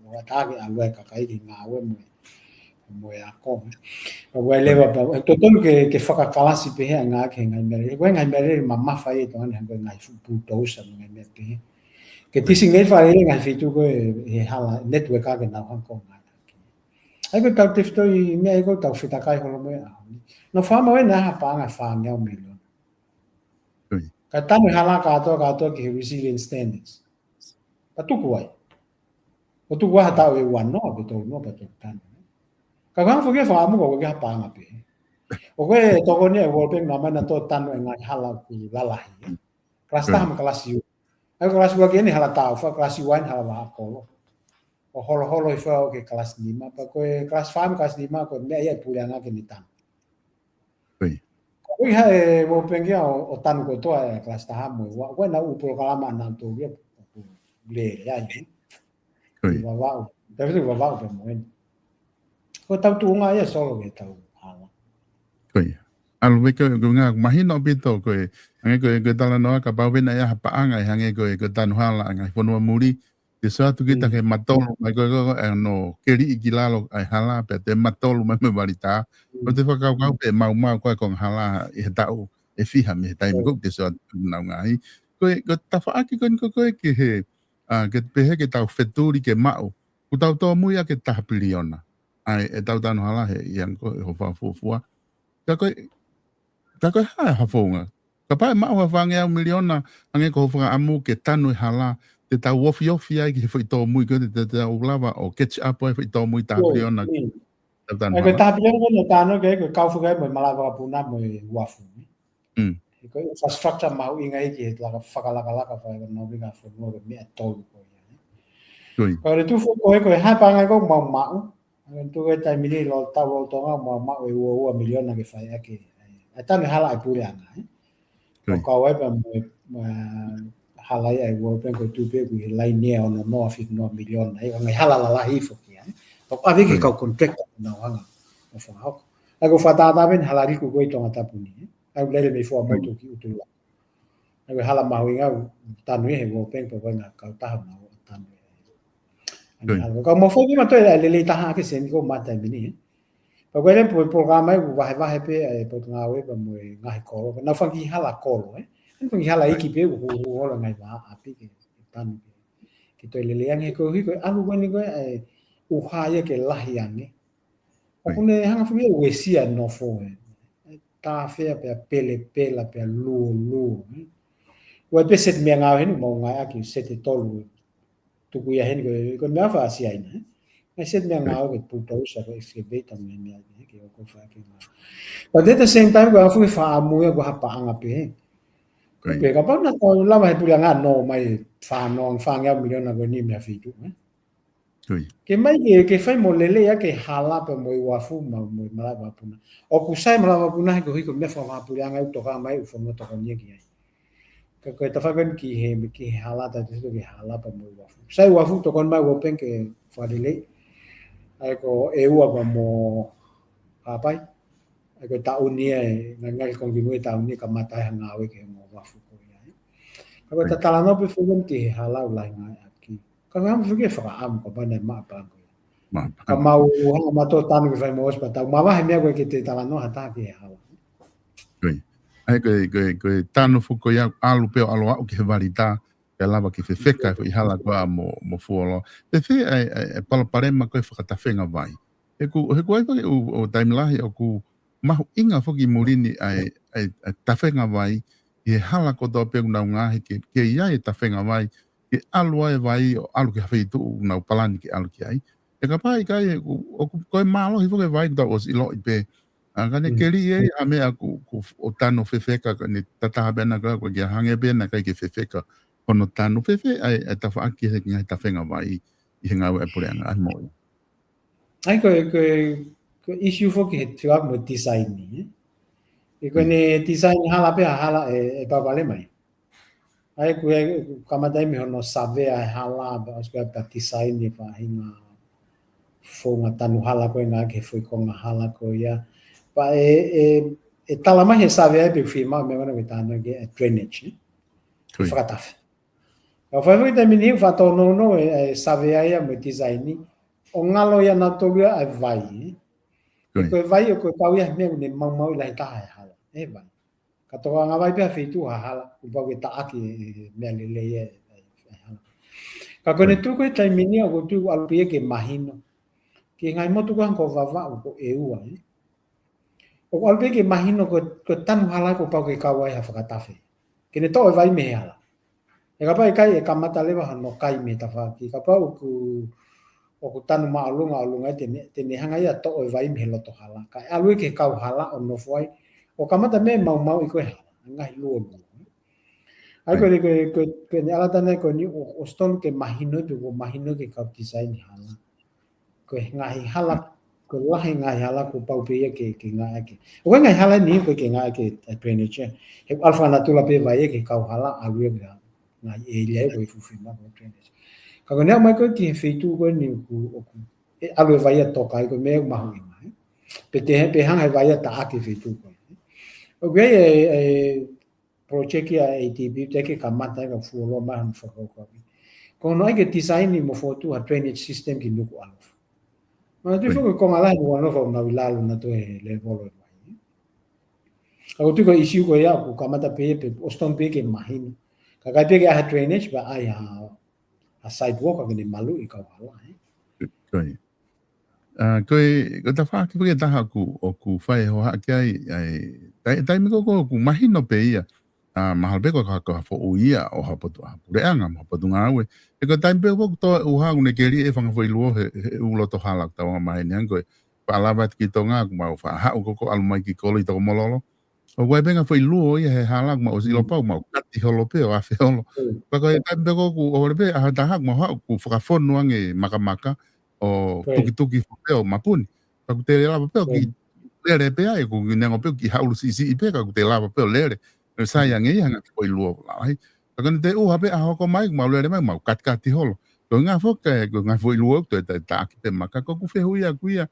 houa ʻe taha ke ʻalu ai e kakai ki he ngāue mo e, mo e ako. Pea ʻoua leva, pea, ʻe totonu ke, ke fakakalasi pehē ʻa e ngaahi, ki he ngaahi meʻalele. Ko e ngaahi meʻalele mamafa ia ʻi Tonga ni, hangē ko e ngaahi fuʻu bulldozer mo e ngaahi meʻa pehē. Ke designate fakalelei e ngaahi feituʻu ko ē he hala, network ʻa ke nau hanga ʻo ngāueʻaki. ʻA ia ko ʻetau tefitoʻi meʻa ia ko ʻetau fetakai holo mo e ʻaho ni. Naʻa ku fakamāuʻi ʻe au ha paʻanga ʻe fāngeau miliona. Ka tanu e hala kātoa, kātoa ki he resilient standards. Pea tuku ai. ʻO tuku ai ha taʻu ʻe ua noa pe tolu noa pea toe tanu. Ka ko e hanga foki ʻe fakaʻamu ka ʻoku ʻikai ha paʻanga pē. ʻOku ʻi ai e tokoni ʻa e World Bank naʻa nau ʻomai nautolu ʻo tanu e ngaahi hala ʻoku lalahi, ē? Kalasi taha mo e kalasi ua. ʻA ia ko e kalasi ua ko eni hala taʻu fā, kalasi ua eni hala vahaʻa kolo. ʻO holoholo hifo ʻo aʻu ki he kalasi nima, pea ko e kalasi fā mo e kalasi nima ko e meʻa ia ʻa e puleʻanga ke ne tanu. Ko e hā e World Bank ia ʻo, ʻo tanu kotoa e kalasi taha mo e ua, ko ʻenau ʻū polokalama ʻanautolu ia ʻoku lele ai. Vavaʻu, tau vavaʻu pē mo eni. Ko ʻetau tuʻunga ia Solo ke tau hala. ʻAlu pē ko e, ko e ngaahi mahino ʻaupito ko e, hangē ko e, ko e talanoa kapau pē naʻe ʻi ai ha paʻanga ʻe hangē ko e, ko e tanu hala ʻa e ngaahi fonua muli, te sio atu kita ki he matolu mai ko e, ko e, ko e, ʻa hono keliʻi ki lalo ʻa e hala pea te matolu mai mo e valita. ʻO te fakakaukau pē maumau ko e konga hala ʻi he taʻu ʻe fiha mei he taimi ko ē te sio atu ki heʻenau ngaahi. Ko e, ko e tafaʻaki ko eni ko e, ko e ki he, ʻa, ke pehē ke tau fetuli ke maʻu. Kuo tau tōmui ʻaki e taha piliona. ʻa e, ʻetau tanu hala he ʻi ange ko e hoʻo fakafuofua. Ka ko e, ka ko e hā ha founga? Kapau ʻe maʻu ha fāngeau miliona, hangē ko hoʻo fakaʻamu ke tanu e hala, te tau ofiofi ai ki he foʻi tōmui ko ē, te, te tau lava ʻo catch up ai foʻi tōmui taha piliona. Tau tanu hala. Ko e taha piliona ko ē naʻe tanu ki ai, ko e kau fakaʻamu mo e malaʻe vakapuna mo e uafu. Mm. Ko e infrastructure mahuʻinga ia ki he laka fakalakalaka fakaʻekonōmika fonua ko e meʻa ʻe tolu ko ia. Ko e tuʻu foki ko e, ko e hā e paʻanga ko ē ʻoku mau maʻu. Ko e tuʻu ko ē taimi ni lolotonga ʻoku mau maʻu e ua ua miliona ke fai ʻaki ʻa e tanu hala ʻa e puleʻanga, ē. ʻO kau ai pea mo e, mo e hala ia ʻa e World Bank ko e tuʻu pē ʻoku ʻi he laine ʻe ono noa fitu noa miliona, ʻa e ngaahi hala lalahi foki ia, ē. ʻOku ʻave ki he kau contractor ʻoku nau hanga ʻo fakahoko. ʻA ia ko e fakatātā pē ʻeni hala liku ko ē ʻi Tongatapu ni, ē. ʻA ia ʻoku lele mei Fuaʻamotu ki ʻUtulao. ʻA ia ko e hala mahuʻinga ʻoku tanu ia he World Bank pea ko e ngaahi kautaha ʻoku nau tanu ia. ʻA ia ko e kau mau fai ki ma toe ʻa e lelei taha ʻaki e seni ko ē ʻoku maʻu he taimi ni, ē. Pea ko e lele pē polokalama ʻoku vahevahe pē ʻa e potungāue pea mo e ngaahi kolo. Ko e nau fanga kiʻi hala kolo, ē. Ko e fanga kiʻi hala iiki pē ʻoku hū, hū holo ngaahi vā ʻapi ke tanu ke, ke toe lelei ange ko e hiko ʻalu ko eni ko e ʻuha ia ke lahi ange. ʻOku ne hanga foki ʻo uesia e nofo ē. Tāfea pea pelepela pea luoluo, ē. ʻOku ʻi ai pē seti meʻangāue heni ʻoku mau ngāueʻaki, seti ʻe tolu. Tuku ia heni ko e, ko e meʻa faka-Siaina, ē. Ngaahi seti meʻangāue ko e bulldozer, ko e excavator mo e meʻa, ē, ke ʻoku fai ke ngā. But at the same time, ko e ʻafu ke fakaʻamu ia ko ha paʻanga pē, ē. Ko e pē kapau naʻa tau lava he puleʻanga ʻo nō mai fāngeau, fāngeau miliona ko eni mei ha feituʻu, ē. Ke mai ke, ke fai mo lelei ʻaki e hala pea mo e uafu mo, mo e malaʻe vakapuna. ʻOku sai malaʻe vakapuna he ko e hiko meʻa fakapuleʻanga ʻoku tokanga mai ʻū fonua tokoni ki ai. Ka ko e tafaʻaki eni ki he, ki he hala, tautefito ki he hala pea mo e uafu. Sai uafu tokoni mai World Bank ke fakalelei. ʻA ia ko e ua pea mo Haʻapai. ʻA ia ko e taʻu ni ē, ngaahi, ngaahi konga kimui e taʻu ni kamata ai ha ngāue ki he ongo uafu ko ia, ē. Ka ko e talanoa pē foki eni ki he hala ʻoku lahi ngāueʻaki. Ka ko e hā mo fiki e fakaʻamu kapau naʻe maʻu paʻanga ko ia. Ka mau hanga ʻo mātuʻaki tanu ke fai mo ʻosi pea tau mavahe meʻa ko ē ke te talanoa ha taha ki he hala. ʻA ia ko e, ko e, ko e tanu foki ko ia ʻalu pē ʻo ʻalu aʻu ki he valita, ke lava ke fefeka e foʻi hala ko ia mo, mo fuoloa. Pea fē ʻa e, ʻa e, ʻa e palopalema ko e fakatafenga vai. He ʻoku, he ʻoku ʻi ai foki ʻū, ʻū taimi lahi ʻoku mahuʻinga foki muli ni ʻa e, ʻa e, ʻa e tafenga vai, ʻi he hala kotoa pē ʻoku nau ngaahi ke, ke ʻi ai e tafenga vai, ke ʻalu ai e vai ʻo ʻalu ki ha feituʻu ʻoku nau palani ke ʻalu ki ai. He kapau ʻe ʻikai, ʻoku, ʻoku, ko e mālohi foki e vai ʻoku tau ʻosi ʻiloʻi pē. ʻA, ka ne keli ʻe ia ha meʻa ʻoku, ʻoku, ʻo tanu fefeka, ka ne tataha pē ʻana ka ko e kia hangē pē ʻana ʻikai ke fefeka hono tanu. Fēfē ʻa e, ʻa e tafaʻaki he ngaahi tafenga vai ʻi he ngāue ʻa e puleʻanga ʻa e moʻui. ʻA ia ko e, ko e, ko e issue foki he fekauʻaki mo e design ni, ē. ʻE ko ʻene design hala pē ha hala ʻe, ʻe palopalema ia. ʻA ia ko e, ʻoku kamata ia mei hono savea e hala, pea ʻosi ko ia pea design e faʻahinga founga tanu hala ko ē ngāueʻaki he foʻi konga hala ko ia. Pea ʻe, ʻe, ʻe tala mai he savea ia pe ʻoku fiemaʻu meʻa ko ena ke tanu ki ai e drainage, ē. Fakatafe. Ka ʻoku fai foki taimi ni ʻoku fakatōnounou e, e savea ia mo e design ni ʻo ngalo ia nautolu ia ʻa e vai, ē. Ko e vai ʻoku kau ia he meʻa ʻoku ne maumauʻi lahi taha e hala, ʻe vai. Ka tokanga vai pē ha feituʻu ha hala, kuo pau ke taʻaki e, e meʻa lelei e, e, e hala. Ka ko ʻene tuʻu ko ē taimi ni ʻoku tuʻu ʻalu pē ia ke mahino. Ki he ngaahi motu ko ē hangē ko Vavaʻu ko ʻEua, ē. ʻOku ʻalu pē ke mahino ko, ko e tanu hala kuo pau ke kau ai ha fakatafe. Ke ne toʻo e vai mei he hala. He kapau ʻe ʻikai ʻe kamata leva hono kai mei he tafaʻaki. Kapau ʻoku, ʻoku tanu māʻolunga, ʻolunga ē te ne, te ne hanga ia ʻo toʻo e vai mei he loto hala. Kae ʻalu ia ki he kau hala ʻo nofo ai. ʻO kamata meʻa ʻe maumauʻi ko ē hala. Ngaahi luoluo. ʻA ia ko e, ko e, ko e, ko ʻene ʻalu atu eni ko eni ʻo, ʻosi tonu ke mahino atu, ʻo mahino ki he kau design hala. Ko e ngaahi hala, ko e lahi e ngaahi hala kuo pau pē ia ke, ke ngāueʻaki. ʻOku ʻi ai e ngaahi hala ni ʻoku ʻikai ke ngāueʻaki e drainage. He ʻalu fakanatula pē e vai ia ki he kau hala, ʻalu ia ki he ngaahi ʻēlia ia ʻoku ʻi ai e fuʻu fiemaʻu ko e drainage. Ka ko ʻene aʻu mai ko ē ki he feituʻu ko eni ʻoku, ʻoku, ʻe ʻalu e vai ia ʻo toka ai ko e meʻa ia ʻoku mahuʻinga, ē. Pe te, pe hanga he vai ia ʻo taʻaki e feituʻu ko ē. ʻOku ʻi ai e, e, project ia ʻa e ADB, teʻeki ke kamata ia ka fuoloa mai hono fakakaukauʻi. Ko hono ʻai ke design mo fokotuʻu ha drainage system ki Nukuʻalofa. Manatuʻi foki ko e konga lahi ʻo Nukuʻalofa ʻoku nau ʻi lalo nautolu he lēvolo e vai. Ka ʻoku tuʻu ko e issue ko ia ʻoku kamata pē ia pe ʻosi tonu pē ke mahino. Ka ʻikai pē ke ʻai ha drainage pea ʻai ha, ha sidewalk ke ne maluʻi e kau hala, ē. ʻA, ko e, ko e tafaʻaki pē ke taha ʻoku, ʻoku fai e hohaʻa ki ai, ʻa e, tai, taimi ko ē ʻoku mahino pē ia. ʻA, mahalo pē ko e ka, ka foʻu ia ʻo ha potu, ha puleʻanga, ha potungāue. He ko e taimi pē ʻoku toe ʻuha ʻoku ne keli e fanga foʻi luo he, he ʻū loto hala ʻoku tau anga maheni ange ko e. Faʻa lava atu ki Tonga, ʻoku mau faʻa haʻu ko ē ʻo ʻalu mai ki kolo ʻi Tokomololo. ʻOku ʻi ai pē ngaahi foʻi luo ia he hala ʻoku mau ʻosi Mm. ʻilo pau, mau kati holo pē ʻo afe holo. Mm. Pea ko e taimi pē ko ē ʻoku ʻole pē ʻaho ʻe taha ʻoku mau haʻu ʻoku fakafonu ange makamaka ʻo Ko e. tukituki foʻi pē ʻo mapuni. Pea ʻoku te lava pē ʻo Ko e. kiʻi lele pē ai, ʻoku kiʻi neongo pē ʻoku kiʻi haʻulu siʻisiʻi pē, ka ʻoku te lava pē ʻo lele. ʻE sai Mm. ange ia he ngaahi foʻi luo lalahi. Pea ko ʻene te ʻuha pē ʻaho hoko mai, mau lele mai, mau katikati holo. Ko e ngaahi foʻi, ko e ngaahi foʻi luo ʻoku toe ta-, taʻaki pē maka, ko ʻeku fehuʻi ʻaku ia.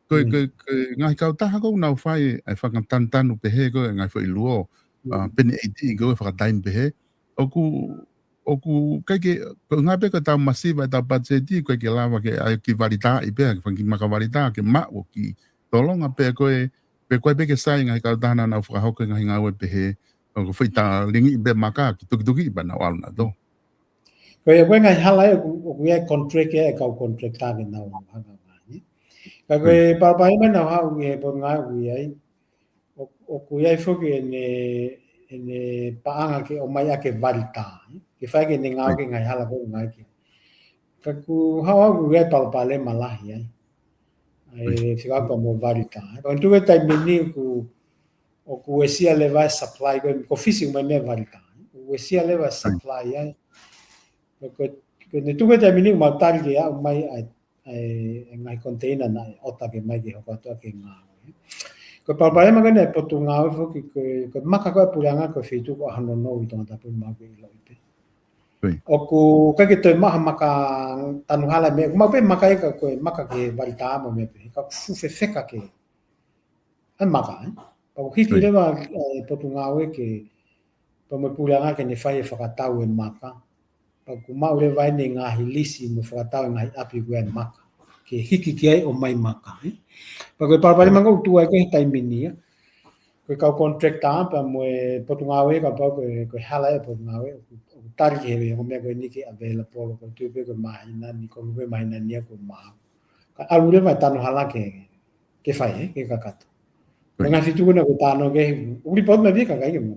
Ko e, Mm. ko e, ko e ngaahi kautaha ʻoku nau fai ʻa e fakatanutanu pehē ko e ngaahi foʻi luo, Mm. ʻa, pene ʻeiti ko e fakataimi pehē. ʻOku, ʻoku ʻikai ke, ko e ngaahi pē ko e tau masiva ʻetau patiseti, ʻoku ʻikai ke lava ke ʻai ki valita ʻi pē, fanga kiʻi maka valita, ke maʻu ʻo kiʻi tolonga pē ko e, pea ko e pē ke sai ngaahi kautaha naʻa nau fakahoko e ngaahi ngāue pehē, ʻoku fai ta lingi pē maka, kiʻi tukituki pea nau ʻalu nautolu. Ko ia ko e ngaahi hala ē ʻoku, ʻoku ʻi ai contract ē, kau contractor ke nau hanga mai. Ka ko e Mm. palopalema naʻa nau haʻu ki he potungāue ʻoku ʻi ai. ʻO, ʻoku ʻi ai foki ʻene, ʻene paʻanga ke ʻomai ʻaki e valita, ē? Ke fai ke ne ngāue Mm. ki he ngaahi hala ko ē ʻoku ngāue ki ai. Ka ʻoku haʻu ʻoku ʻi ai palopalema lahi ai. ʻA e Mm. fika ʻoku mo valita, ē? Ka ʻoku tuku e taimi ni ʻoku, ʻoku uesia leva e supply ko ē, ko Fisi ʻoku ʻomai mei ai e valita, ē? ʻOku uesia leva e Mm. supply ai. Ko, ko, ko ʻene tuku e taimi ni ʻoku mau tali ke aʻu mai ʻa e ʻa e, ʻa e ngaahi container naʻe ʻota ke mai ke hoko atu ʻaki e ngāue. Ko e palopalema ko ē ʻa e potungāue foki ko e, ko e maka ko ē ʻa e puleʻanga ko e feituʻu ko ē ʻa hono nounou ʻi Tongatapu ʻoku mau ke ʻiloʻi pē. Ui. ʻOku ʻikai ke toe maʻu ha maka tanu hala mei ai. ʻOku maʻu pē maka ia ka ko e maka ki he valita mo e meʻa pehē. Ka ʻoku fuʻu fefeka ke ʻa e maka, ē? Pea ʻoku hiki Ui. leva, ē, potungāue ke, pea mo e puleʻanga ke ne fai e fakatau e maka. Pea ʻoku maʻu leva ʻene ngaahi lisi mo fakatau e ngaahi ʻapi ko ē ʻa e maka. Ke hiki ki ai ʻo ʻomai maka, ē? Pea ko e palopalema Ui. ʻoku tuʻu ai ko ē he taimi ni ia. Ko e kau contractor pea mo e potungāue kapau ko e, ko e hala ʻa e potungāue, ʻoku, ʻoku tali ke he ongo meʻa ko eni ke available, ko e tuʻu pē ko e māhina ni, ko e māhina ni ia ko e maha. Ka ʻalu leva e tanu hala ke, ke fai, ē, ke kakato. Ko e Right. ngaahi feituʻu ko ena ʻoku tanu ke, ʻoku report mai pē kakai ke mo.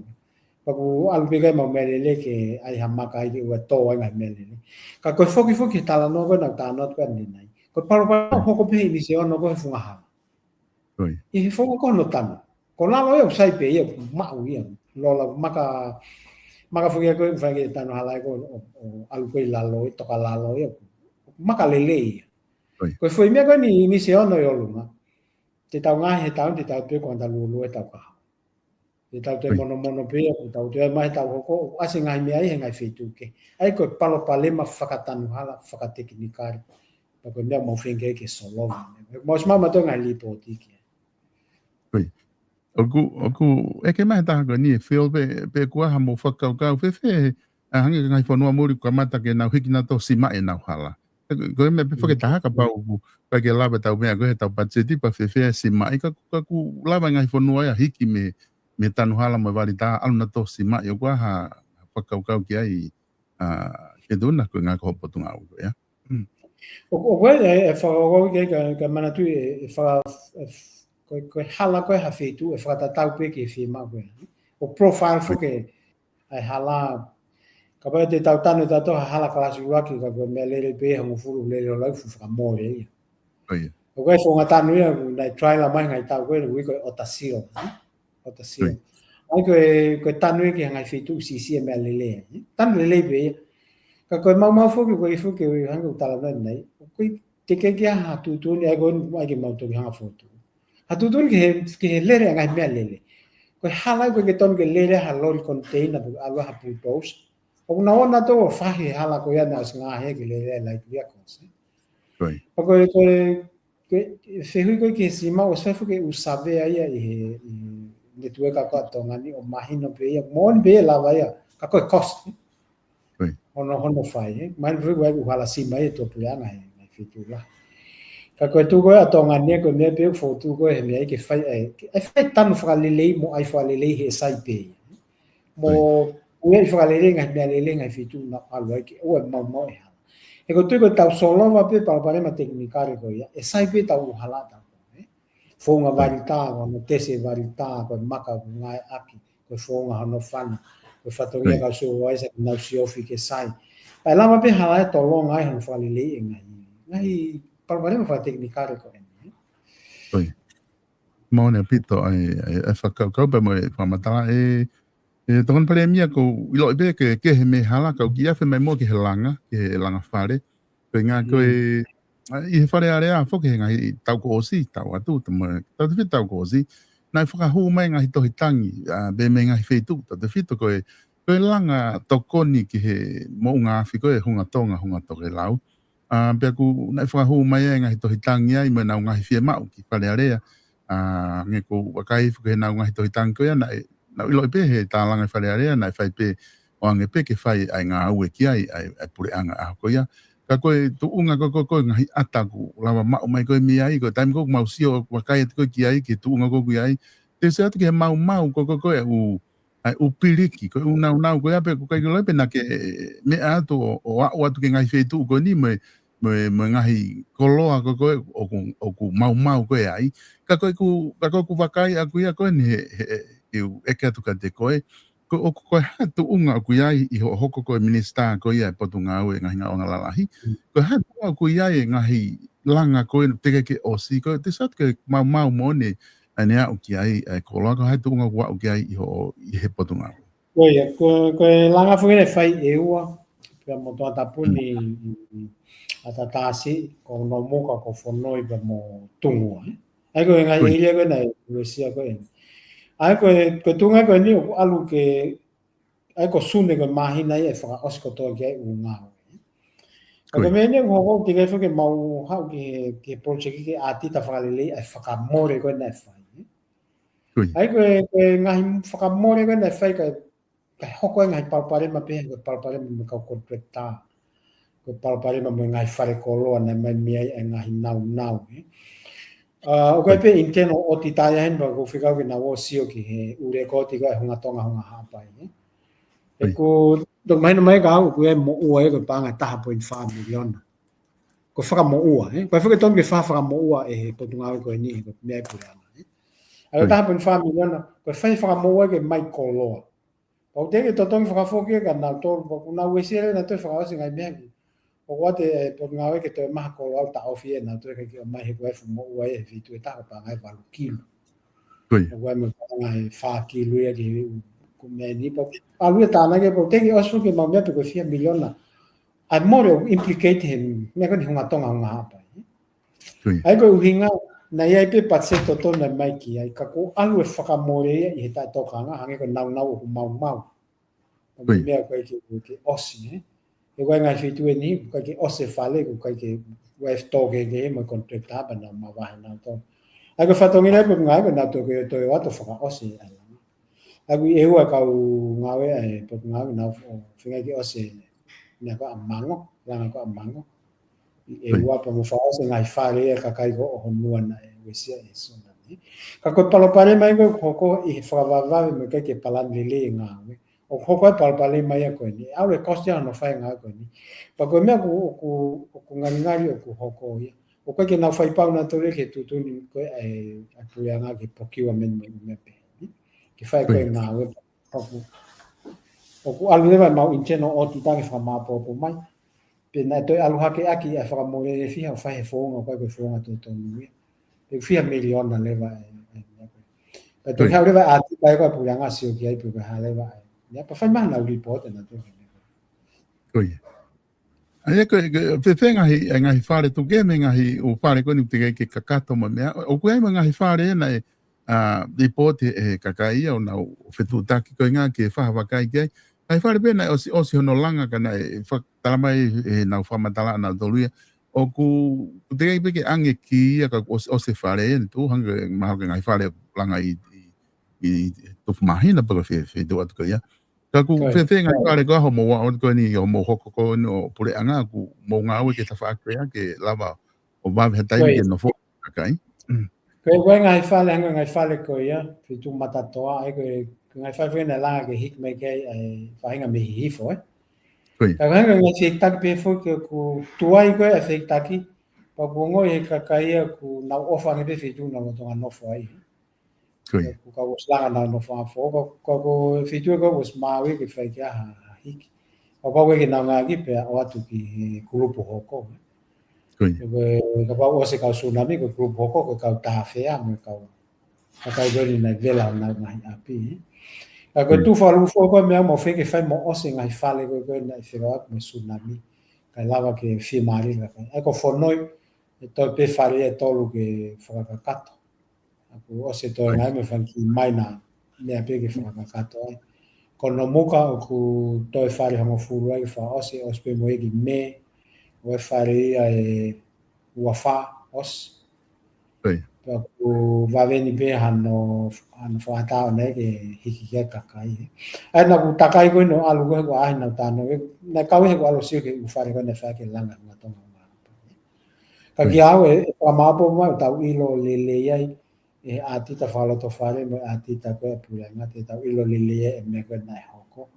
Pea ʻoku ʻalu pē kae mau meʻalele ke ʻai ha maka ai ke ʻoua tō ai ngaahi meʻalele. Ka ko e foki foki he talanoa ko ē naʻa tau talanoa atu ko ē ʻanenai. Ko e palopalema ʻoku hoko pē he ʻinisi ʻo e ono ko ē he funga hala. Right. ʻI he founga ko ē hono tanu. Ko lalo ia ʻoku sai pē ia, maʻu ia. Lola maka, maka foki ia ko ē, fai ke tanu hala ia ko ē, ʻo, ʻo ʻalu ko ē ʻi lalo ia, toka lalo ia. Maka lelei ia. Right. Ko e foʻi meʻa ko eni ʻinisi ʻo e ono ʻi ʻolunga. Te tau ngaohi he taimi ni, te tau pē ko ʻaneta lūlū he taʻu kahaʻu. Te tau toe Right. monomono pē ia, ko ʻetau toe ʻomai he taʻu hoko, ʻoku ʻasi e ngaahi meʻa ia he ngaahi feituʻu kehe. ʻA ia ko e palopalema fakatanu hala, fakatekinikale. Pea ko e meʻa ʻoku mau feinga ke solova. Mau ʻosi maʻu mautolu e ngaahi lipooti ki ai. Right. ʻOku, ʻoku, ʻeke mai he taha ko eni ē Phil pe, pe kuo ʻi ai haʻamou fakakaukau fēfē, ʻa, hangē ko e ngaahi fonua muli ʻoku kamata ke nau hiki nautolu ʻo simaʻi ʻenau hala. Ko e, ko e meʻa pē foki Mm. taha kapau ʻoku, ʻikai ke lava ʻetau meʻa ko ē heʻetau patiseti pea fēfē e simaʻi ka, ka ʻoku lava e ngaahi fonua ia ʻo hiki mei, mei he tanu hala mo e valita ʻalu nautolu ʻo simaʻi ʻoku ʻi ai ha, ha fakakaukau ki ai, ʻa, ke tuna ko e ngaahi ko e potungāue ko ia. Mm. ʻO, ʻoku ʻi ai e, e fakakaukau ki ai ka, ka manatuʻi e, e faka-, e f-, ko e, ko e hala ko ē ha feituʻu ʻe fakatatau pē ki he fiemaʻu ko ē. ʻO profile foki ʻa e hala. Kapau te tau tanu ʻe tautolu ha hala kalasi ʻuluaki ka ko e meʻalele pē hongofulu lele ʻo lau fuʻu fakamole ia. ʻO ia. ʻOku ʻi ai e founga tanu ia, naʻe trial mai ngaahi taʻu ko ē, ui ko e ʻOta Seal, ʻOta Seal. ʻOi. ʻA ia ko e, ko e tanu ia ki he ngaahi feituʻu siʻisiʻi e meʻalele, ē? Tanu lelei pē ia. Ka ko e maumau foki, ko e foki, ko e hangē ko e talanoa ʻanenai. ʻOku ʻikai ke ʻi ai ha tuʻutuʻuni, ʻa ia ko e ʻai ke mau toki hanga ʻo fokotuʻu. Ha tuʻutuʻuni ki he, ki he lele ʻa e ngaahi meʻalele. Ko e hala ʻoku ʻikai ke tonu ke lele ha loli container, pe ʻalu ha bulldozer. ʻOku nau ō nautolu ʻo fahi e hala ko ia naʻe ʻosi ngaohi ke lele e light vehicles, ē? ʻOi. Pea ko e, ko e, ko e fehuʻi ko ē ki he simaʻi ʻoku sai foki e ʻū savea ia ʻi he, ʻi he netiueka ko ē ʻa Tonga ni ʻo mahino pē ia. Moʻoni pē ia lava ia. Ka ko e cost, ē? ʻOi. Hono, hono fai, ē? Mahino pē ʻoku ʻi ai e ʻū hala simaʻi ʻi he tuʻapuleʻanga he ngaahi feituʻu lahi. Ka ko e tuʻu ko ē ʻa Tonga ni ē, ko e meʻa pē ʻoku fokotuʻu ko ē he meʻa ia ke fai, ē, ke, ʻe fai tanu fakalelei mo ʻai fakalelei he sai pē ia. Mo ʻOi. ʻoua ʻe fakalelei ngaahi meʻalele ngaahi feituʻu naʻa ʻalu ai ke ʻoua ʻe maumau e hala. He ko e tui ko e tau solova pē palopalema tekinikale ko ia, ʻe sai pē tau ʻuhala ʻatautolu, ē? Founga valita, ko e tese valita, ko e maka ʻoku ngāueʻaki, ko e founga hono fana, ko e fatongia ʻa e kau supervisor ke nau siofi ke sai. Pea ʻe lava pē hala ʻe tolonga ai hono fakalelei e ngaahi, ngaahi palopalema fakatekinikale ko eni, ē? Moʻoni ʻaupito ʻa e, ʻa e, ʻa e fakakaukau pea mo e fakamatala ē, ʻe Tokoni Palēmia, ʻoku ou ʻiloʻi pē ʻoku kehe mei he hala, ka ʻoku ʻi ai e fiemaʻu mo e kiʻi langa, kiʻi langa fale. Ko e ngaahi ko e, ʻa, ʻi he Fale Alea foki he ngaahi taʻu kuo ʻosi, taʻu atu, tau mo, tautefito taʻu kuo ʻosi, naʻe fakahū mai ngaahi tohi tangi, ʻa, pē mei he ngaahi feituʻu, tautefito ko e, ko e langa tokoni ki he moʻunga afi ko e Hunga Tonga, Hunga Tokelau. ʻA, pea ʻoku naʻe fakahū mai ai ngaahi tohi tangi ai mo ʻenau ngaahi fiemaʻu ki Fale Alea. ʻA, hangē ko e vakai foki heʻenau ngaahi tohi tangi ko ia, naʻe, naʻe ʻiloʻi pē he tālanga Fale Alea, naʻe fai pē ʻo hangē pē ke fai ʻa e ngāue ki ai ʻa e, ʻa e puleʻanga ʻaho ko ia. Ka ko e tuʻunga ko, ko, ko e ngaahi ʻata ʻoku lava maʻu mai ko e mei ai, ko e taimi ko ē ʻoku mau sio ʻo vakai atu ko ē ki ai, ki he tuʻunga ko ē ʻoku ʻi ai. Te u sio atu ki he maumau ko, ko, ko e ʻū ʻa e ʻū piliki, ko e ʻū naunau ko ia pē ʻoku ʻikai ke loi pē naʻa ke meʻa atu ʻo, ʻo aʻu atu ki he ngaahi feituʻu ko eni mo e, mo e, mo e ngaahi koloa ko, ko ē ʻoku, ʻoku maumau ko ē ai. Ka ko ʻeku, ka ko ʻeku vakai ʻaku ia ko eni he, he, he, ʻeku ʻeke atu kiate koe. Ko, ʻoku, ko e hā e tuʻunga ʻoku ʻi ai ʻi hoʻo hoko ko e minisitā ko ia e Potungāue Ngaahi Ngāue ʻAnga Lalahi. Ko e hā e tuʻunga ʻoku ʻi ai e ngaahi langa ko ē teʻeki ke ʻosi, ko e te sio atu ki he maumau moʻoni ʻa ʻene aʻu ki ai ʻa e koloa, ko e hā e tuʻunga ʻoku aʻu ki ai ʻi hoʻo, ʻi he Potungāue. Ko ia, ko, ko e langa foki naʻe fai ʻe ua, pea mo Tongatapu ni, ʻa Tatasi, ko Nomuka, ko Fonoi, pea mo Tungua, ē? ʻA ia ko e ngaahi ʻēlia ko ē naʻe uesia ko ē. ʻA ia ko e, ko e tuʻunga ko eni ʻoku ʻalu ke ʻA ia ko Sune ko e māhina ia ʻe fakaʻosi kotoa ki ai ʻū ngāue. Ka ko e meʻa ni ʻoku hoko ʻoku teʻeki ai foki ke mau haʻu ki he, ki he project ki he ʻātita fakalelei ʻa e fakamole ko ē naʻe fai. ʻA ia ko e, ko e ngaahi fakamole ko ē naʻe fai ka, ka hoko e ngaahi palopalema pehē, ko e palopalema mo e kau contractor. Ko e palopalema mo e ngaahi fale koloa naʻe mai mei ai e ngaahi naunau, ē. ʻA, ʻoku ʻi ai pē internal audit ia heni pea ʻoku ou fekau ke nau ō ʻo sio ki he ʻū lēkooti ko ē Hunga Tonga, Hunga Haʻapai, ē. ʻOku toki mahino mai ka au, ʻoku ʻi ai e moʻua ia ko e paʻanga ʻe taha poini fā miliona. Ko e fakamoʻua, ē. Ko e fakatongi ke fai fakamoʻua ʻe he Potungāue ko eni, ko e meʻa ʻa e puleʻanga, ē. ʻA ia ko e taha poini fā miliona, ko e fai fakamoʻua ke mai koloa. Pau te ke totongi fakafoki ka nau tolu, pau ʻoku nau uesia leva naʻa toe fakaʻosi ngaahi meʻa ki. ʻOku ʻoatu e Potungāue ke toe maʻu ha koloa ʻoku taʻofi ʻe nautolu ʻikai ke ʻomai he ko e fuʻu moʻua ia he feituʻu ʻe taha ko e paʻanga ʻe valu kilu. ʻOku ʻi ai mo e paʻanga ʻe fā kilu ia ki he ʻū ko e meʻa ni pau. ʻAlu ia tānaki pau te ke ʻosi ke mau meʻa pe ko e fiha miliona. ʻA e mole ʻoku implicate he meʻa ko eni Hunga Tonga, Hunga Haʻapai. ʻA ia ko e ʻuhinga, naʻe ʻi ai pē patiseti totonu naʻe mai ki ai, ka kuo ʻalu e fakamole ia ʻi he taʻetokanga, hangē ko e naunau ʻoku maumau. Ko e meʻa ʻoku ʻikai ke, ke ʻosi, ē. He ko e ngaahi feituʻu eni, ʻoku ʻikai ke ʻosi e fale, ʻoku ʻikai ke, ʻoku ʻi ai e tō kehekehe mo e contractor pea nau mavahe nautolu. ʻA ia ko e fatongia ia pē ngaahi ko ē nautolu ke toe ō atu ʻo fakaʻosi ʻa e langa. ʻA ia ʻoku ʻi ai e ua kau ngāue ʻa e Potungāue naʻa nau feinga ke ʻosi e meʻa ko ē ʻa Mango, langa ko ē ʻa Mango. ʻI he ua pea mo fakaʻosi e ngaahi fale ia ʻa e kakai ko ē ʻo Honua naʻe uesia ʻe Sune ni. Ka ko e palopalema ia ko ē ʻoku hoko ʻi he fakavavevave mo e ʻikai ke palani lelei e ngāue. ʻOku hoko ai e palopalema ia ko eni. ʻAlu e kosi ia hono fai e ngāue ko eni. Pea ko e meʻa ʻoku, ʻoku, ʻoku ngalingali ʻoku hoko ia. ʻOku ʻikai ke nau fai pau nautolu ia ke tuʻutuʻuni ko ē ʻa e, ʻa e puleʻanga ke procurement mo e meʻa pehē ni. Ke fai ko ē e ngāue. ʻOku, ʻoku ʻalu leva ʻemau internal audit ke fakamāʻopoʻopo mai. Pe naʻe toe ʻalu hake ʻaki ʻa e fakamole ʻe fiha ʻo fai he founga ʻoku ʻikai ko e founga totonu ia. Pe fiha miliona leva ʻe, ʻe, ʻe. Pea toe haʻu leva ʻa e ʻātita ia ko ē ʻa e puleʻanga ʻo sio ki ai pe ko e hā leva ʻe. Ia pea fai mai haʻanau report ʻe nautolu. Ko ia. ʻA ia ko e, ko e, fēfē ngaahi, e ngaahi fale tuku mei he ngaahi ʻū fale ko eni teʻeki ke kakato mo e meʻa. ʻOku ʻi ai mo e ngaahi fale naʻe, ʻa, report ʻe he, ʻe he kakai ia ʻo nau fetuʻutaki ko e ngaahi ke fai ha vakai ki ai. Ngaahi fale pē naʻe ʻosi, ʻosi hono langa ka naʻe fa-, tala mai ʻe heʻenau fakamatala ʻanautolu ia. ʻOku, ʻoku teʻeki pē ke ʻange ki ai ka ʻosi, ʻosi e fale eni tuʻu hangē mahalo ko e ngaahi fale langa ʻi, ʻi, ʻi tupu māhina pe ko e fe-, feituʻu atu ko ia. Ka ʻoku fēfē ngaahi fale ko ē ʻoku mou ō atu ko eni, ʻoku mou hoko ko eni ʻo puleʻanga, ʻoku mou ngāue ki he tafaʻaki ko ia ke lava ʻo vave ha taimi ke nofo kakai. Ko e, ko e ngaahi fale, hangē ngaahi fale ko ia, Fitu Matatoa, ʻa ia ko e, ko e ngaahi fale foki naʻe langa ke hiki mai ki ai ʻa e faʻahinga mei Hihifo, ē? Ko ia. Ka ko e hanga ngaahi fehikitaki pē foki ʻoku tuai ko ē ʻa e fehikitaki, pea ʻoku ongoʻi ʻe he kakai ia ʻoku nau ʻofa ange pē feituʻu naʻa nau lolotonga nofo ai. Ko ia. ʻOku kau ʻosi langa nau nofo ʻa fo, ka, ka ko e feituʻu ko ē ʻosi maau ia ke fai ki ai ha hiki. Kapau ʻe ʻikai ke nau ngāueʻaki pea ʻoatu ki he kulupu hoko. Ko ia. Ko e kapau ʻosi kau sunami, ko e kulupu hoko, ko e kau tāfea, mo e kau kakai ko eni naʻe vela honau ngaahi ʻapi. Ka ko e Mm. tuʻu fakalūkufua ko e meʻa ʻoku mou feinga ke fai mo ʻosi ngaahi fale ko ē ko ē naʻe fekauʻaki mo e sunami. Kae lava ke fiemālie kakai. ʻA ia ko Fonoi, ʻe toe pē fale ʻe tolu ke fakakakato. ʻOku ʻosi ʻe toe Ko ia. ngaahi mo e fanga kiʻi maina meʻa pē ke fakakakato ai. Ko Nomuka ʻoku toe fale hongofulu ai ke fakaʻosi, ʻosi pē mo ia ki Mē, ʻo e fale ia ʻe ua fā ʻosi. Ko ia. Pea ʻoku vave ni pē hano, hano fakaʻatā ʻo ne ke hiki ki ai kakai. ʻA ia naʻa ku takai ko ē ʻo ʻalu ko ē ko ʻahi nau tano. Naʻe kau ʻi he ko ʻalu sio ki he ʻū fale ko ē naʻe fai ke langa ʻi Tonga. Ka Ko ia. kia au ʻe, ʻe fakamāʻopoʻopo mai ʻoku tau ʻilo lelei ai ʻe he ʻātita fakalotofale mo e ʻātita ko ē ʻa e puleʻanga, te tau ʻilo lelei ai e meʻa ko ē naʻe hoko.